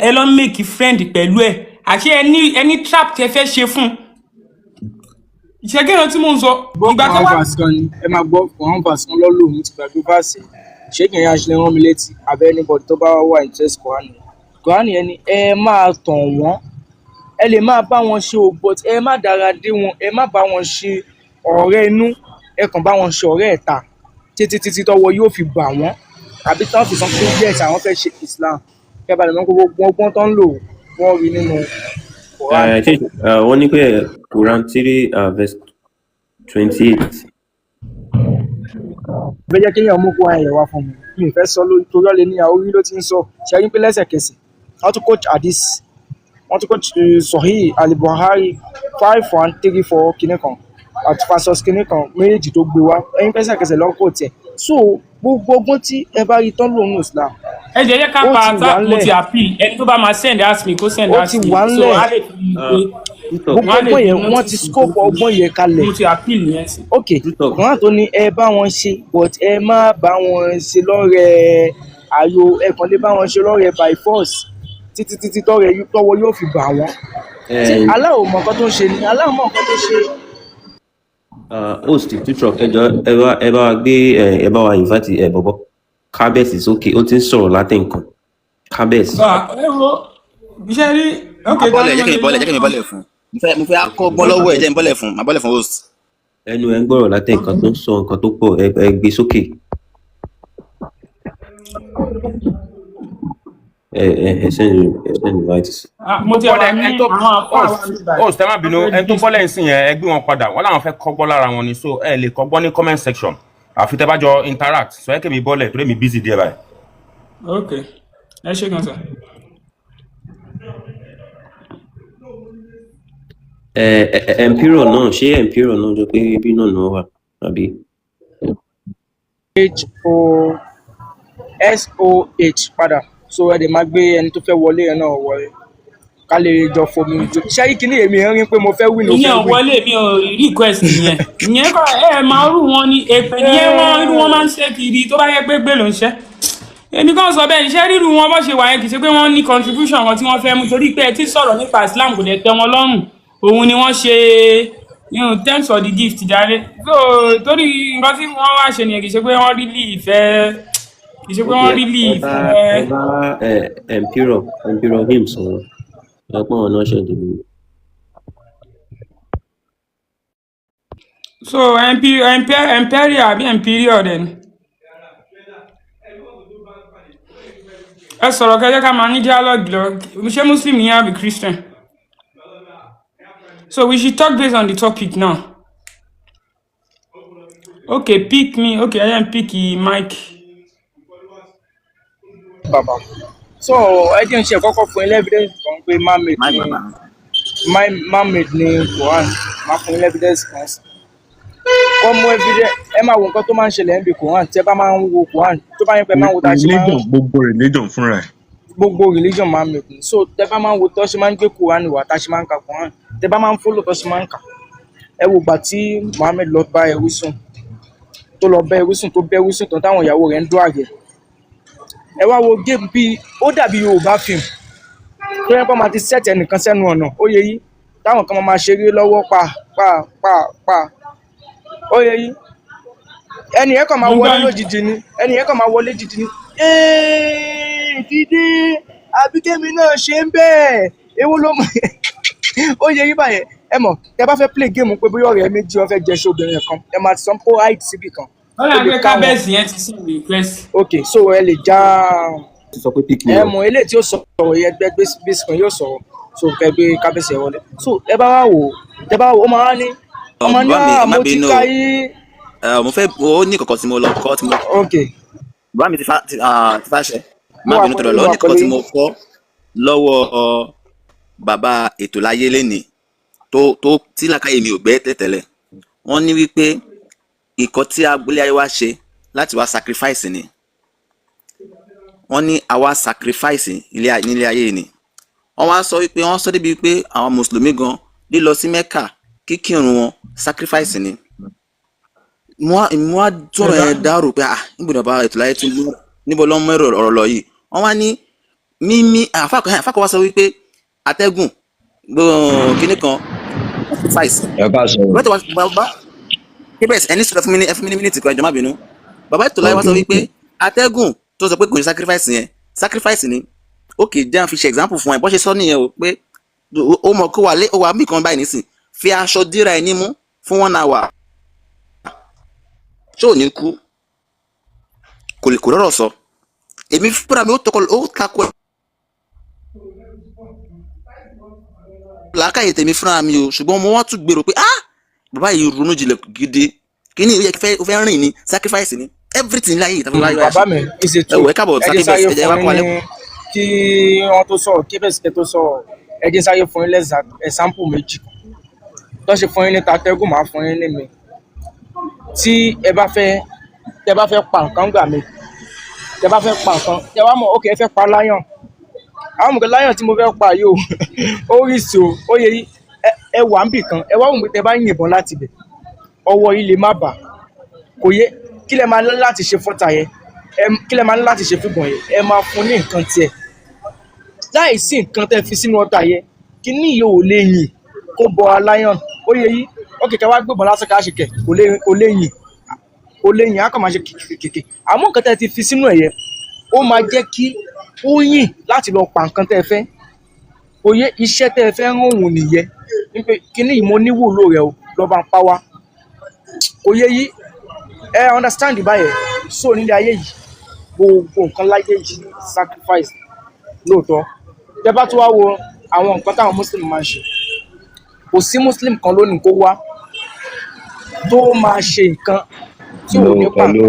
ẹ lọ make friend pẹ̀lú ẹ, àti ẹ ní trap tẹ fẹ́ ṣe fún ìṣẹ́gẹ́rẹ́ tí mò ń sọ. Gbọ́. Ìgbà tó Quran wá verse kan ni ẹ máa gbọ́. Quran verse kan lọ́lọ́, mi ti gbàgbé verse yẹn. Ṣé kìí yẹn aṣọ rán mi létí àbẹ́ anybody tó bá wà interest? Quran yẹn, Quran yẹn ni ẹ máa tàn wọ́n, ẹ lè máa bá wọn ṣe o, but ẹ má dára dé wọn, ẹ má bá wọn ṣe ọ̀rẹ́ inú, ẹ kàn bá wọn ṣe ọ̀rẹ́ ẹ̀ta títí títí tọ́wọ́ yóò fi bà wọ́n, àbí tán fi sọ pé yes, àwọn fẹ́ ṣe Islam. Kẹ́ bá lè mọ̀ pé gbogbo ọgbọ́n tó ń lò, wọ́n rí nínú Quran. Ṣé wọ́n ní pé Quran 3 verse 28. Fẹ́ jẹ́ kéèyàn mú Quran yẹn wá fún mi, mi ì fẹ́ sọ lórí torí ọ̀lẹ́ ní orí ló ti ń sọ. Ṣe rí pé lẹ́sẹ̀kẹsẹ̀ wọ́n tún quote hadith, wọ́n tún quote Sahih al-Bukhari 5134 kìíní kan àti versus kìíní kan méjèèjì tó gbé wá ẹ̀yin, pẹ́sẹ̀kẹsẹ̀ lọ́kọ̀ tiẹ̀. So gbogbo ọgbọ́n tí ẹ bá rí tán lòun Islam Ẹ jẹ́ jẹ́ ká ó pa ti wà tá mo ti ńlẹ̀ appeal. Ẹni tó bá máa send ask me kó send ó ask ti me wà so ńlẹ̀. A lè fi pé True talk. Gbogbo wọ́n á lè ọgbọ́n fi yẹn, wọ́n ti notice scope ọgbọ́n yẹn kalẹ̀. Mo ti appeal yẹn sí. Ok. True talk. Quran tó ní ẹ bá wọn ṣe, but ẹ má bá wọn ṣe lọ́rẹ̀ẹ́ ayò, ẹ kàn lè bá wọn ṣe lọ́rẹ̀ẹ́ by force títí títí tọ́rẹ̀ tọ́wọ́ yóò fi bà wọ́n. Tí Allah ò mọ nǹkan tó ń ṣe ni? Allah mọ nǹkan tó ṣe. Host True Talk, ẹ jọ̀ọ́, ẹ bá wa gbé ẹ bá wa invite ẹ bọ̀bọ̀ kábẹ́ẹ̀sì sókè, ó ti ń sọ̀rọ̀ látẹ̀ nǹkan kábẹ́ẹ̀sì. Ah, ẹ wo iṣẹ́ rí, ok. Máa Ta bọ́lẹ̀ ló jẹ́ kí máa mi ṣe bọ́lẹ̀, jẹ́ kí mi bọ́lẹ̀ fún mo fẹ́ kọ́gbọ́n lọ́wọ́ ẹ̀, jẹ́ mi bọ́lẹ̀ fún, máa bọ́lẹ̀ fún host. Ẹnu ẹ ń gbọ́rọ̀ látẹ̀ nǹkan tó ń sọ nǹkan tó pọ̀, ẹ gbé sókè. Ẹ send invite sí. Ah, mo ti wà bọ́lẹ̀ ní ẹni tó àwọn àfáà host wa níbàyìí host, ẹ má wọ́n bínú. fẹ́ Ẹni tó dis bọ́lẹ̀ ń sìn yẹn, ẹ gbé wọn padà. Wọ́n làwọn fẹ́ kọ́gbọ́n lára wọn ni, so ẹ lè kọ́gbọ́n ní comment section àfi tẹ́ bá jọ interact. So ẹ kẹ́mi bọ́lẹ̀ torí mi busy díẹ̀ báyìí. Ok, ẹ ṣé gan sir. Ẹ Empiro náà, ṣé Empiro náà jọ pé ibi náà ni wọ́n wà àbí? H O S O H padà, so ẹ dẹ̀ máa gbé ẹni tó fẹ́ wọlé yẹn náà wọlé ká lè jọ fomi jọ. Ṣé kíní èmi ń rí pé mo fẹ́ win, ó Ìyẹn fẹ́ ò win. wọlé, mi ò rí request yẹn. Ìyẹn kọ ẹ máa rú wọn ni èpè nìyẹn, wọn irú wọn máa ń ṣe kiri. Tó bá yẹ pé gbé ló ń ṣe, èmi kàn sọ bẹ́ẹ̀. Iṣẹ́ ríru wọn bó ṣe wà yẹn, kì í ṣe pé wọ́n ní contribution wọn tí wọ́n fẹ́ mú, torí pé ẹ ti sọ̀rọ̀ nípa Islam kò dẹ̀ tẹ́ wọn lọ́rùn, òun ni wọ́n ṣe, thanks for the gift jàre. So torí nǹkan tí wọ́n wá ṣe nìyẹn, kì í ṣe pé wọ́n really fẹ́, kì í ṣe pé Ok. wọ́n really Ẹ bá ẹ fẹ́. bá ẹ Empiro him sọ̀rọ̀, ẹ pọ́n wọn náà ṣẹ̀dẹ̀ mi. So imperial àbí imperial dẹ̀ ni. Ẹ sọ̀rọ̀ kẹjẹ́ ká máa ní dialogue lọ. Ṣé Muslim ni àbí Christian? So we should talk based on the topic now. Okay, pick me. Okay, I am pick Mike. Bàbá, so ẹ jẹ́ n ṣe kọ́kọ́ fún ilé evidence kan pé man-made Má ni bàbá. Man-made ni Quran. Máa fún ilé evidence kan sí kọ́ mú evidence. Ẹ máa wo nǹkan tó máa ń ṣẹlẹ̀ níbi Quran. Tí ẹ bá máa ń wo Quran, tó bá yẹn pé máa ń wo tá a ṣe máa ń Religion, gbogbo religion fúnra ẹ̀ Gbogbo religion máa ń make ni. So tẹ bá máa ń wo tó ṣe máa ń gbé Quran wá, tá ṣe máa ń ka Quran, tẹ bá máa ń follow tó ṣe máa ń kà. Ẹ wo ìgbà tí Muhammed lọ bá ẹrú sùn, tó lọ bá ẹrú sùn, tó bá ẹrú sùn tán, táwọn ìyàwó rẹ̀ ń dún àgẹ̀. Ẹ wá wo game bíi ó dàbí Yorùbá film tó yẹ kó máa ti set ẹnìkan sẹ́nu ọ̀nà, ó yẹ yí, táwọn kan máa ṣeré lọ́wọ́ pa pa pa pa, ó yẹ yí. Ẹnì yẹn kàn máa Mo ń gbọ́ wọlé yín. lójijì ni, ẹnì yẹn kàn máa wọlé jìjì ni. "Ee, dídé àbíkẹ́mi náà ṣe ń bẹ́ẹ̀, èwo ló mọ̀?" Ó yẹ yí báyẹn. Ẹ mọ̀, tẹ bá fẹ́ play game pé bóyá ọ̀rẹ́ méjì wọn fẹ́ jẹ ṣe obìnrin kan, ẹ máa sọ pé ó hide síbì kan, Ó ó dà lè pé ká wọn. kábẹ́ẹ̀sì yẹn ti send request. Ok, so ẹ lè já Ti sọ pé pick me ẹ up. mọ̀ eléyìí tí ó sọ̀rọ̀ yẹn gbẹ gbé kan yóò sọ̀rọ̀, so kẹ gbé kábíyèsí ẹ wọlé. So ẹ bá wá wò ó, tẹ bá wò ó, ó máa wá ní ọmọ ní Bàbá mi, ẹ à má mo ti bínú ka o. yí. Mo fẹ́, ó ní kọ̀kọ́ tí mo lọ kọ́ tí mo Ok. bàbá mi ti fa ti ah, ti fa ṣe. Mo Má wà bínú tọ̀dọ̀ pẹ̀lú, lọ, mo ó wà ní kọ̀kọ́ pẹ̀lú tí yín. mo kọ́ lọ́wọ́ bàbá ètò láyé lénìí tó tí làákàyè mi ò gbẹ́ tẹ́tẹ́lẹ̀. Wọ́n ní wípé ìkọ́ tí agbélé ayé wa ṣe láti wá sacrifice ni. Wọ́n ní àwa sacrifice nílé ayé ni. Wọ́n wá sọ wípé, wọ́n sọ débi wípé àwọn mùsùlùmí gan lílọ sí Mẹ́kà, kíkírun wọn, sacrifice ni. Mo wá tọrọ Yorùbá yẹn dárò pé, ah, níbo ni bàbá ètò láyé tún níbo ló ń mú ọ̀rọ̀ lọ yìí? Wọ́n wá ní mímí àfàkọ́ wá sọ wípé atẹ́gùn gbọ́n kinní kan sacrifice. Ẹ ká sọ̀rọ̀. Bàbá ètò wa, bàbá kébẹ̀sì ẹni sọ̀rọ̀ fún mi ní, ẹ fún mi ní minute kan, ẹ jọ̀ọ́ má bínú. Bàbá ètò láyé wá Ok. sọ wípé atẹ́gùn tó sọ pé kò ní sacrifice yẹn, sacrifice ni. Ok, jẹ́ à ń fi ṣe example fún ẹ bó ṣe sọ nìyẹn o, pé ó mọ̀ kó wà lé, ó wà mí kan báyìí nísìn, fi aṣọ díra ẹ nímú fún one hour, ṣé ò ní kú? Kò lè kò lọ́rọ̀ sọ. Èmi fúnra mi, ó tọkọ, ó takò làákàyè tèmi fúnra mi o, ṣùgbọ́n mo wá tún gbèrò pé, ah, bàbá yìí ronú jinlẹ̀ gidi. Kíní ó yẹ kí ó fẹ́ rìn ní sacrifice ni everything láyé ìtàfẹ́ wáyé wáyé. Bàbá mi, is a Ẹ wò, truth. ẹ káàbọ̀. Ẹ jẹ́ Sakibes, sáré ẹ jẹ́ wá fún kọ́ wa yín ní lẹ́kọ̀ọ́. kí wọ́n tó sọ̀rọ̀, kébẹ̀sì kẹ́ tó sọ̀rọ̀, ẹ jẹ́ sáré fún yín lẹ́sà example méjì kan tó ṣe fún yín ní tatẹ́gùn, máa fún yín ní mi. Tí ẹ bá fẹ́, tẹ bá fẹ́ pa nǹkan gbà mí, tẹ bá fẹ́ pa nǹkan, tẹ wá mọ̀, ok, ẹ fẹ́ pa lion. Àwọn mọ̀kẹ́ lion tí mo fẹ́ pa yìí o, ó rí sí o, ó yẹ yín. Ẹ wà ń bì kan, ẹ wá wò pé tẹ bá yìnbọn láti bẹ̀, ọwọ́ yìí lè má bà kò yẹ. Kí lẹ máa ní láti ṣe fọ́tà yẹn? Kí lẹ máa ní láti ṣe fígbọ̀n yẹn? Ẹ máa fún ní nǹkan tiẹ̀. Láì sí nǹkan tẹ́ fi sínú ọta yẹn, kíní yìí ò lè yìn kó bọ lion, ó yẹ yí. Ó kẹ̀kẹ́ wá gbébọn lásán ká ṣe kẹ̀, kò lè yìn, kò lè yìn, á kàn máa ṣe kìkìkìkì. Àmọ́ nǹkan tẹ́ ti fi sínú ẹ̀ yẹn, ó máa jẹ́ kí ó yìn láti lọ pa nǹkan tẹ́ ẹ fẹ́. Kò yẹ, iṣẹ́ tẹ́ ẹ fẹ́ rán òun nìyẹn, wípé kíní yìí mo níwúlò rẹ o, lọ́ọ́ bá ń pa wá. Kò yẹ yí, ẹ understand báyẹn? So nílé ayé yìí, gbogbo nǹkan láyé yìí sacrifice lóòótọ́. Tẹ bá tún wá wo àwọn nǹkan táwọn muslim máa ń ṣe, kò sí muslim kan lónìí kó wá tó máa ṣe nǹkan tí ò Hello, ní pa hello,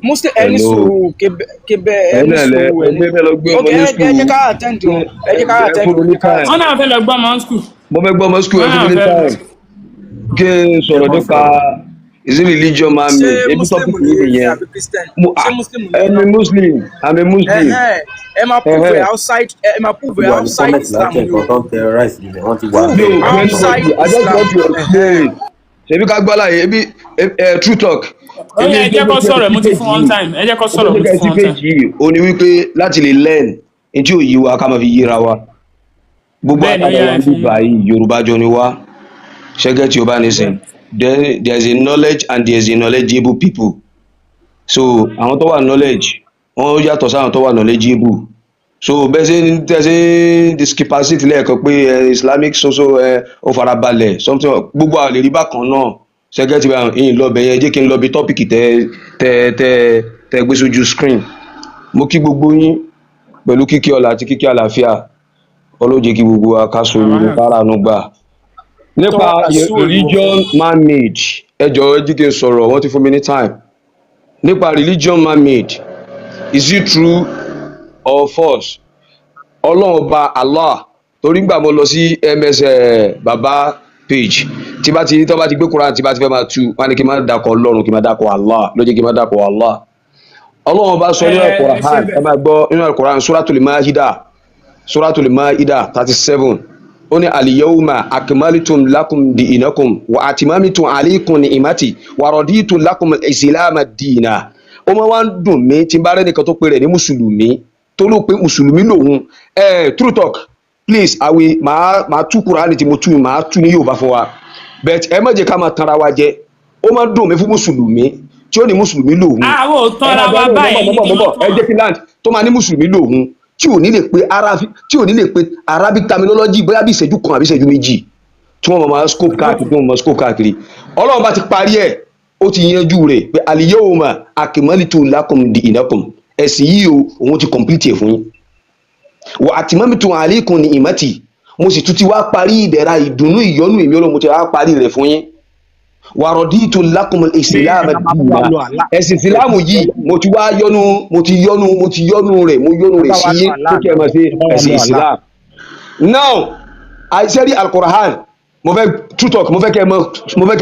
muslim. Ẹni hello. sùúrù kébẹ, Ẹ̀yin ẹni náà lẹ sùúrù, ẹni ẹgbẹ́ fẹ́ lọ gbé ok, ọmọ ní ẹ jẹ́ school. ká attend wọn, ẹ jẹ́ ká Ẹ attend fún mi wọn, ẹ ní jẹ́ ká time. attend. Wọ́n náà fẹ́ lọ gbọ́ ọmọ school. Mo fẹ́ gbọ́ ọmọ school, ẹ Wọ́n fún náà mi ní fẹ́ lọ time. school. Kí n Ẹ sọ̀rọ̀ kàn nípa sọ̀rọ̀. is it religion man Ṣé made? Ebi muslim topic ni yìí yín ni nìyẹn. àbí christian? Mo Ṣé ah muslim ni yín I'm a náà? Muslim. I'm a Muslim. Ẹhẹ́n, ẹ máa prove ẹ Ẹhẹ́n. outside, ẹ máa prove Wọ́n ẹ ti wà ní outside comment Islam látẹ̀ ni o. nǹkan tó ń terrorize ilẹ̀, wọ́n ti wà Prove Mi ò bẹ́ẹ̀. gbé outside anybody. I just Islam. want to Ẹhẹ́n. explain. Ṣebí ká gbọ́ láàyè ebi ẹ true talk. Ó Èmi yẹ, ẹ tó jẹ́ kó jẹ́ kí ẹ sọ̀rọ̀, sí mo ti page fún one yìí. time, ẹ jẹ́ kó Ó tó sọ̀rọ̀, jẹ́ mo kí ti ẹ fún sí one time. page yìí. Ó ní wípé láti lè learn ní tí ò yí wa ká máa fi yíra wa. Gbogbo Bẹ́ẹ̀ ni, ó àtàwọn yẹ wa ẹ ń fi bíbá yìí, Yorùbá jọ ni wá. Ṣẹ́gẹ́ tí o bá nísìn. Bẹ́ẹ̀. Then there is a knowledge and there is a knowledgeable people. So àwọn tó wà knowledge, wọ́n yàtọ̀ sáwọn tó wà knowledgeable. So bẹ́ẹ̀ ṣe ń tẹ́ ṣe ń discapacity lẹ́ẹ̀kan pé Islamic social ẹ ó farabalẹ̀ something, gbogbo àwọn lè rí bákan náà. Ṣẹ́gẹ́ tí bá ń lọ bẹ̀ yẹn, jẹ́ kí n lọ bí topic tẹ tẹ tẹ tẹ gbé sójú screen. Mo kí gbogbo yín pẹ̀lú kíkí ọlá àti kíkí àlàáfíà. Ọlọ́run jẹ́ kí gbogbo wa ká Àwa sóríire, náà. ká ràánú gbà. Nípa Tọ́ka sí òyìnbó. religion man made, ẹ jọ̀ọ́ ẹ jí kí n sọ̀rọ̀, wọ́n ti fún mi ní time. Nípa religion man made, is it true or false? Ọlọ́run ọba Allah, torí ngbà mo lọ sí ms baba page, tí bá ti tó bá ti gbé Quran, tí bá ti fẹ́ máa tú, wọ́n á ní kí n má dàkọ̀ Ọlọ́run, kí n má dàkọ̀ Allah, ló jẹ́ kí n má dàkọ̀ Allah. Ọlọ́run bá sọ Ẹ nínú ẹ ṣe Al-Qur'an, ẹ bẹ́ẹ̀. máa gbọ́ nínú Al-Qur'an, Suratul Maida, Suratul Maida 37, ó ní al-yawma akmaltu lakum dinakum wa atmamtu alaykum ni'mati wa raditu lakum al-islama dina. Ó máa wá ń dùn mí tí n bá rẹ́nìkan tó pe rẹ̀ ní mùsùlùmí, tó ló pé mùsùlùmí lòun. Ẹ true talk, please, àwẹ̀ máa tú Kùránì tí mo tú, máa tú ní Yorùbá fún wa, but ẹ má jẹ́ ká máa tanra wa jẹ. Ó máa ń dùn mí fún mùsùlùmí tí ó ní mùsùlùmí lòun. Àwọn ò Ẹ tanra máa wa gbọ́, báyìí mọ̀ ní mọ̀ kí mọ̀ ló mọ̀, ẹ tàn. jẹ́ kí land tó máa ní mùsùlùmí lòun tí ò ní lè pe Arabic terminology bóyá bí ìṣẹ́jú kan àbí ìṣẹ́jú méjì, tí wọ́n máa scope káàkiri, tí wọ́n máa scope káàkiri. Ọlọ́run bá ti parí ẹ̀, ó ti yanjú rẹ̀ pé al-yawma akmaltu lakum dinakum, ẹ̀sìn yìí o, òun ti complete ẹ̀ fún yín, wa atmamtu alaykum ni'mati, mo sì tún ti wá parí ìdẹ̀ra, ìdùnnú, ìyọ́nú èmi Ọlọ́run, mo ti wá parí rẹ̀ fún yín, wa raditu lakum al-islam Pé ẹ máa bá wa dina, lo Allah. Ẹ̀sìn ìsìlámù yìí, mo ti wá yọ́nú, mo ti yọ́nú, mo ti yọ́nú rẹ̀, mo yọ́nú Ẹ rẹ̀ bá sí wa lo yín Allah pé kí ẹ máa ṣe ẹ bá wa ẹ̀sìn lo Allah. ìsìlámù. Now, àìsẹ́rí Al-Qur'an, mo fẹ́ true talk, mo fẹ́ kẹ́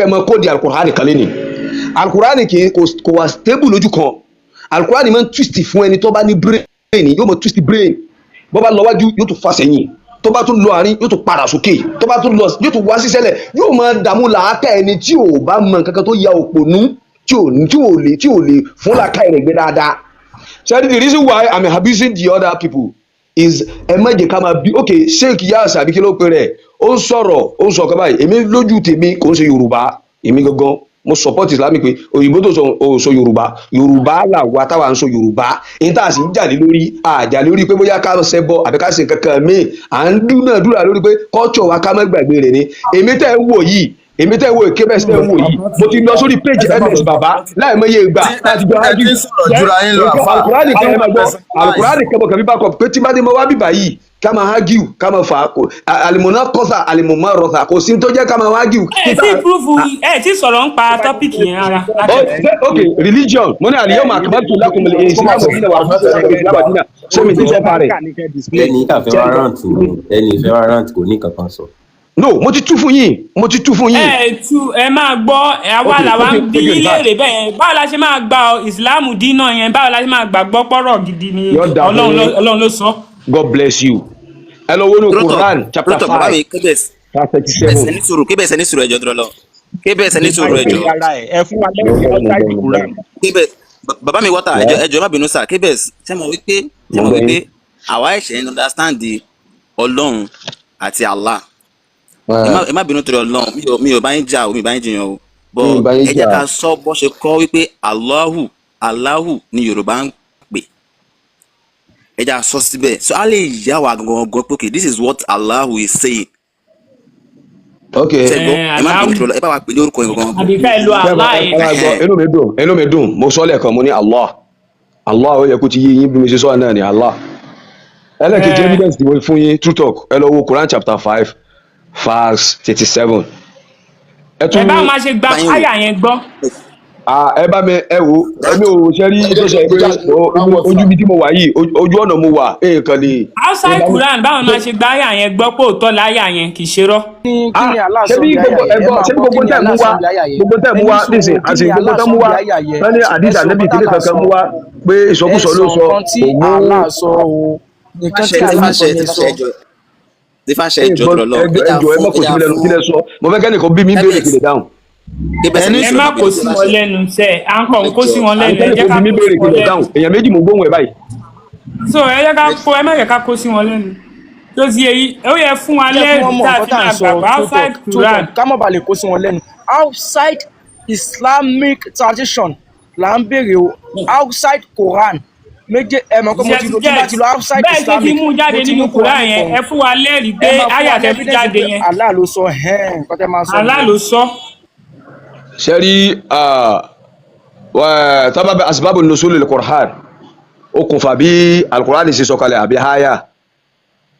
ẹ mọ code Al-Qur'an kan lé ní Al-Qur'an kì í kò wà stable lójú kan. Al-Qur'an máa ń twist fún ẹni tó bá ní brain, yóò mọ twist brain. Bó bá lọ wájú, yóò tún fà sẹ́yìn, tó bá tún lọ àárín, yóò tún padà sókè, tó bá tún lọ, yóò tún wá sísẹ́lẹ̀, yóò máa dààmú làákà ẹni tí ò bá mọ nǹkan kan, tó ya òpònú, tí ò lè fún làákà rẹ̀ gbé dáadáa. So the reason why I'm abusing the other people is ẹ má jẹ́ ká máa bí. Ok, Sheikh Yas àbí kí ló pe rẹ̀, ó ń sọ̀rọ̀, ó ń sọ ọ̀kan báyìí. Èmi lójú tèmi, kò ń ṣe Yorùbá. Èmi gangan mo support Islamic pé òyìnbó tó sọ ò sọ Yorùbá. Yorùbá là wà táwa ń sọ Yorùbá. Èyí tá a sì ń jà lé lórí, àjà lórí pé bóyá ká ṣẹbọ àbí ká ṣe kankan míì, à ń dúnàdúrà lórí pé culture wa, ká má gbàgbé rẹ̀ ni. Èmi tẹ́ ń wò yìí, èmi tẹ́ ń wò, kébẹ̀sì tẹ́ ń wò yìí, mo ti lọ sórí page ms baba láìmọye ìgbà láti jọ Ẹ argue. ti ń sọ̀rọ̀ jura yín lọ, àfà. Alukurani kan, ẹ máa gbọ́, Personalize. Alukurani kan, mo kàn fi back up pé tí bá dé mo wá bíbà yìí, ká máa argue, ká máa fà á, kò alimọ̀nà kọ́sà alimọ̀mọ́ rọ̀sà, kò sí tó jẹ́ ká máa argue. Ẹ tí proof, ẹ tí sọ̀rọ̀ ń pa topic yẹn rárá. Oh, ok, religion, mo ní al-yawma akmaltu lakum al-islam dina wa raditu lakum al-islam dina. Ṣé mi ti sọ pa rẹ̀? Ẹni kà fẹ́ wá rant ni, ẹni fẹ́ wá rant, kò ní kankan sọ. No, mo ti tú fún yín, mo ti tú fún yín. Ẹ tú, ẹ máa gbọ́ ẹ, àwa làwa ń bí Okay, yín léèrè bẹ́ẹ̀ yẹn. Báwo la ṣe máa gba ìsìláàmù dínà yẹn? Báwo la ṣe máa gbàgbọ́ pọ̀rọ̀ gidi ni? Yóò dà fún Ọlọ́run yín. Ọlọ́run ló sọ. God bless you. Ẹ lọ wọnú True talk, Quran true chapter talk, bàbá 5 mi kébẹ̀s verse thirty kébẹ̀s seven. ní sùúrù, kébẹ̀s ní sùúrù, ẹjọ́ dúró lọ, kébẹ̀s ní sùúrù, Àìsí ẹjọ́. ara ẹ̀, ẹ fún wa lẹ́yìn outside the Quran. Kébẹ̀s, bàbá mi wọ́tà, ẹjọ́, ẹjọ́, má bínú sà. Kébẹ̀s, ṣé mo wípé ṣé Mo mo gbọ́ wípé yín. àwa ẹ̀ṣẹ̀ ń understand Ọlọ́run àti Allah. Ẹ má bínú torí Ọlọ́run, mi ò bá yín jà o, mi ò bá yín jiyàn o, Mi ò but bá yín ẹ jẹ́ jà. ká sọ bó ṣe kọ́ wípé Allahu, Allahu ni Yorùbá ń pè. Ẹ jẹ́ ká sọ síbẹ̀, so a lè yá wa gangan pé okay, this is what Allahu is saying. Ok. Ṣe gbọ́? Ẹ Ẹ má bínú Allahu torí Ọlọ́run, ẹ bá wa pè ní orúkọ yẹn gangan. Àbí ká ẹ lo Ṣé ẹ Allah ẹ yẹn. máa gbọ́, Ẹhẹ́n. inú mi dùn, inú mi dùn. Mo sọ lẹ́ẹ̀kan, mo ní Allah, Allah, ó yẹ kó ti yé yín bí mo ṣe sọ náà ni Allah. Ẹlẹ́kejì, Ẹ evidence tí mo fún yín, true talk, ẹ lọ wo Quran chapter 5 verse 37. Ẹ Ẹ tún báwo máa ṣe gba Báyìí wò. àyà yẹn gbọ́? Ah, ẹ bá mi, ẹ wo, èmi ò ṣe rí tó ṣe pé ojú ibi tí mo wà yìí, ojú ọ̀nà mo wà, nǹkan lè. Outside Quran, báwo máa ṣe gba àyà yẹn gbọ́ pé òótọ́ láyà yẹn kì í ṣe rọ́? Ní kí Ah, ni Allah ṣé sọ bí bí àyà gbogbo yẹn? Ẹ ẹgbọ́ máa ṣé bí gbọ́, kí gbogbo ni tẹ̀ mú Allah sọ wá bí àyà yẹn? gbogbo tẹ̀ Ẹ mú ní wá sùúrù, nísìn kí àti ni gbogbo Allah tẹ̀ sọ mú bí wá àyà yẹn? wọ́n ní Ẹ àdìsá sọ nẹ́bì nǹkan kìíní tá kankan sọ. mú wá pé Ẹ ìsọkúsọ sọ ló sọ, nǹkan tí kò mú. Allah sọ o, nǹkan tí Tífáṣẹ Allah sọ tífáṣẹ ni ẹ tífáṣẹ sọ. ẹjọ́, tífáṣẹ ẹjọ́ Ẹgbọ́n dúró lọ, ẹjọ́ ẹ já ẹjọ́, ẹ fún má ẹ kò sí já mi lẹ́nu fún kí lẹ sọ. Mo fẹ́ kẹ́nìkan bí mi béèrè kébẹ̀s kí lè dáhùn. Kébẹ̀s Ẹni ní Ẹ sùúrù, má má kó bínú sí wọn tífáṣẹ lẹ́nu sẹ́, à ń kọ̀ ń kó sí ẹjọ́ wọn Àní lẹ́nu, ẹ jẹ́ kẹ́nìkan ká bí mi kó sí béèrè kí wọn lè lẹ́nu. dáhùn. Èèyàn méjì mo gbóhùn ẹ̀ báyìí. So ẹ jẹ́ ká kó, ẹ má jẹ́ ká kó sí wọn lẹ́nu. Tó ti yẹ yìí, ó yẹ fún wa Jẹ́ kí lẹ́rìí wọ́n mọ tá a nǹkan fi tá à ń máa sọ. gbàgbọ́ True outside talk, true Quran. talk, ká má bàa lè kó sí wọn lẹ́nu. Outside Islamic tradition là ń béèrè o, outside Quran méje. Ẹ mọ̀ pé mo ti lo, tí n bá Yes, ti lo outside bẹ́ẹ̀ ṣe ti Islamic, mú jáde mo ti nínú mú Quran Quran yẹn, kan. ẹ fún wa lẹ́rìí Ẹ pé máa fún àyà wa ní tẹ́ mú evidence jáde pé yẹn, Allah ló sọ ẹ̀hẹ́n, nǹkan tẹ́ máa sọ Allah nìyẹn. ló sọ. Ṣe rí tábà bẹ asbabu nusuli al-Qur'an, okùnfà bí al-Qur'an ṣe sọ̀kalẹ̀ àbí háyà,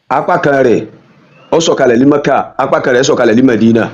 apá kan rẹ̀ ó sọ̀kalẹ̀ ní Mẹ́kà, apá kan rẹ̀ sọ̀kalẹ̀ ní Mẹ́dínà.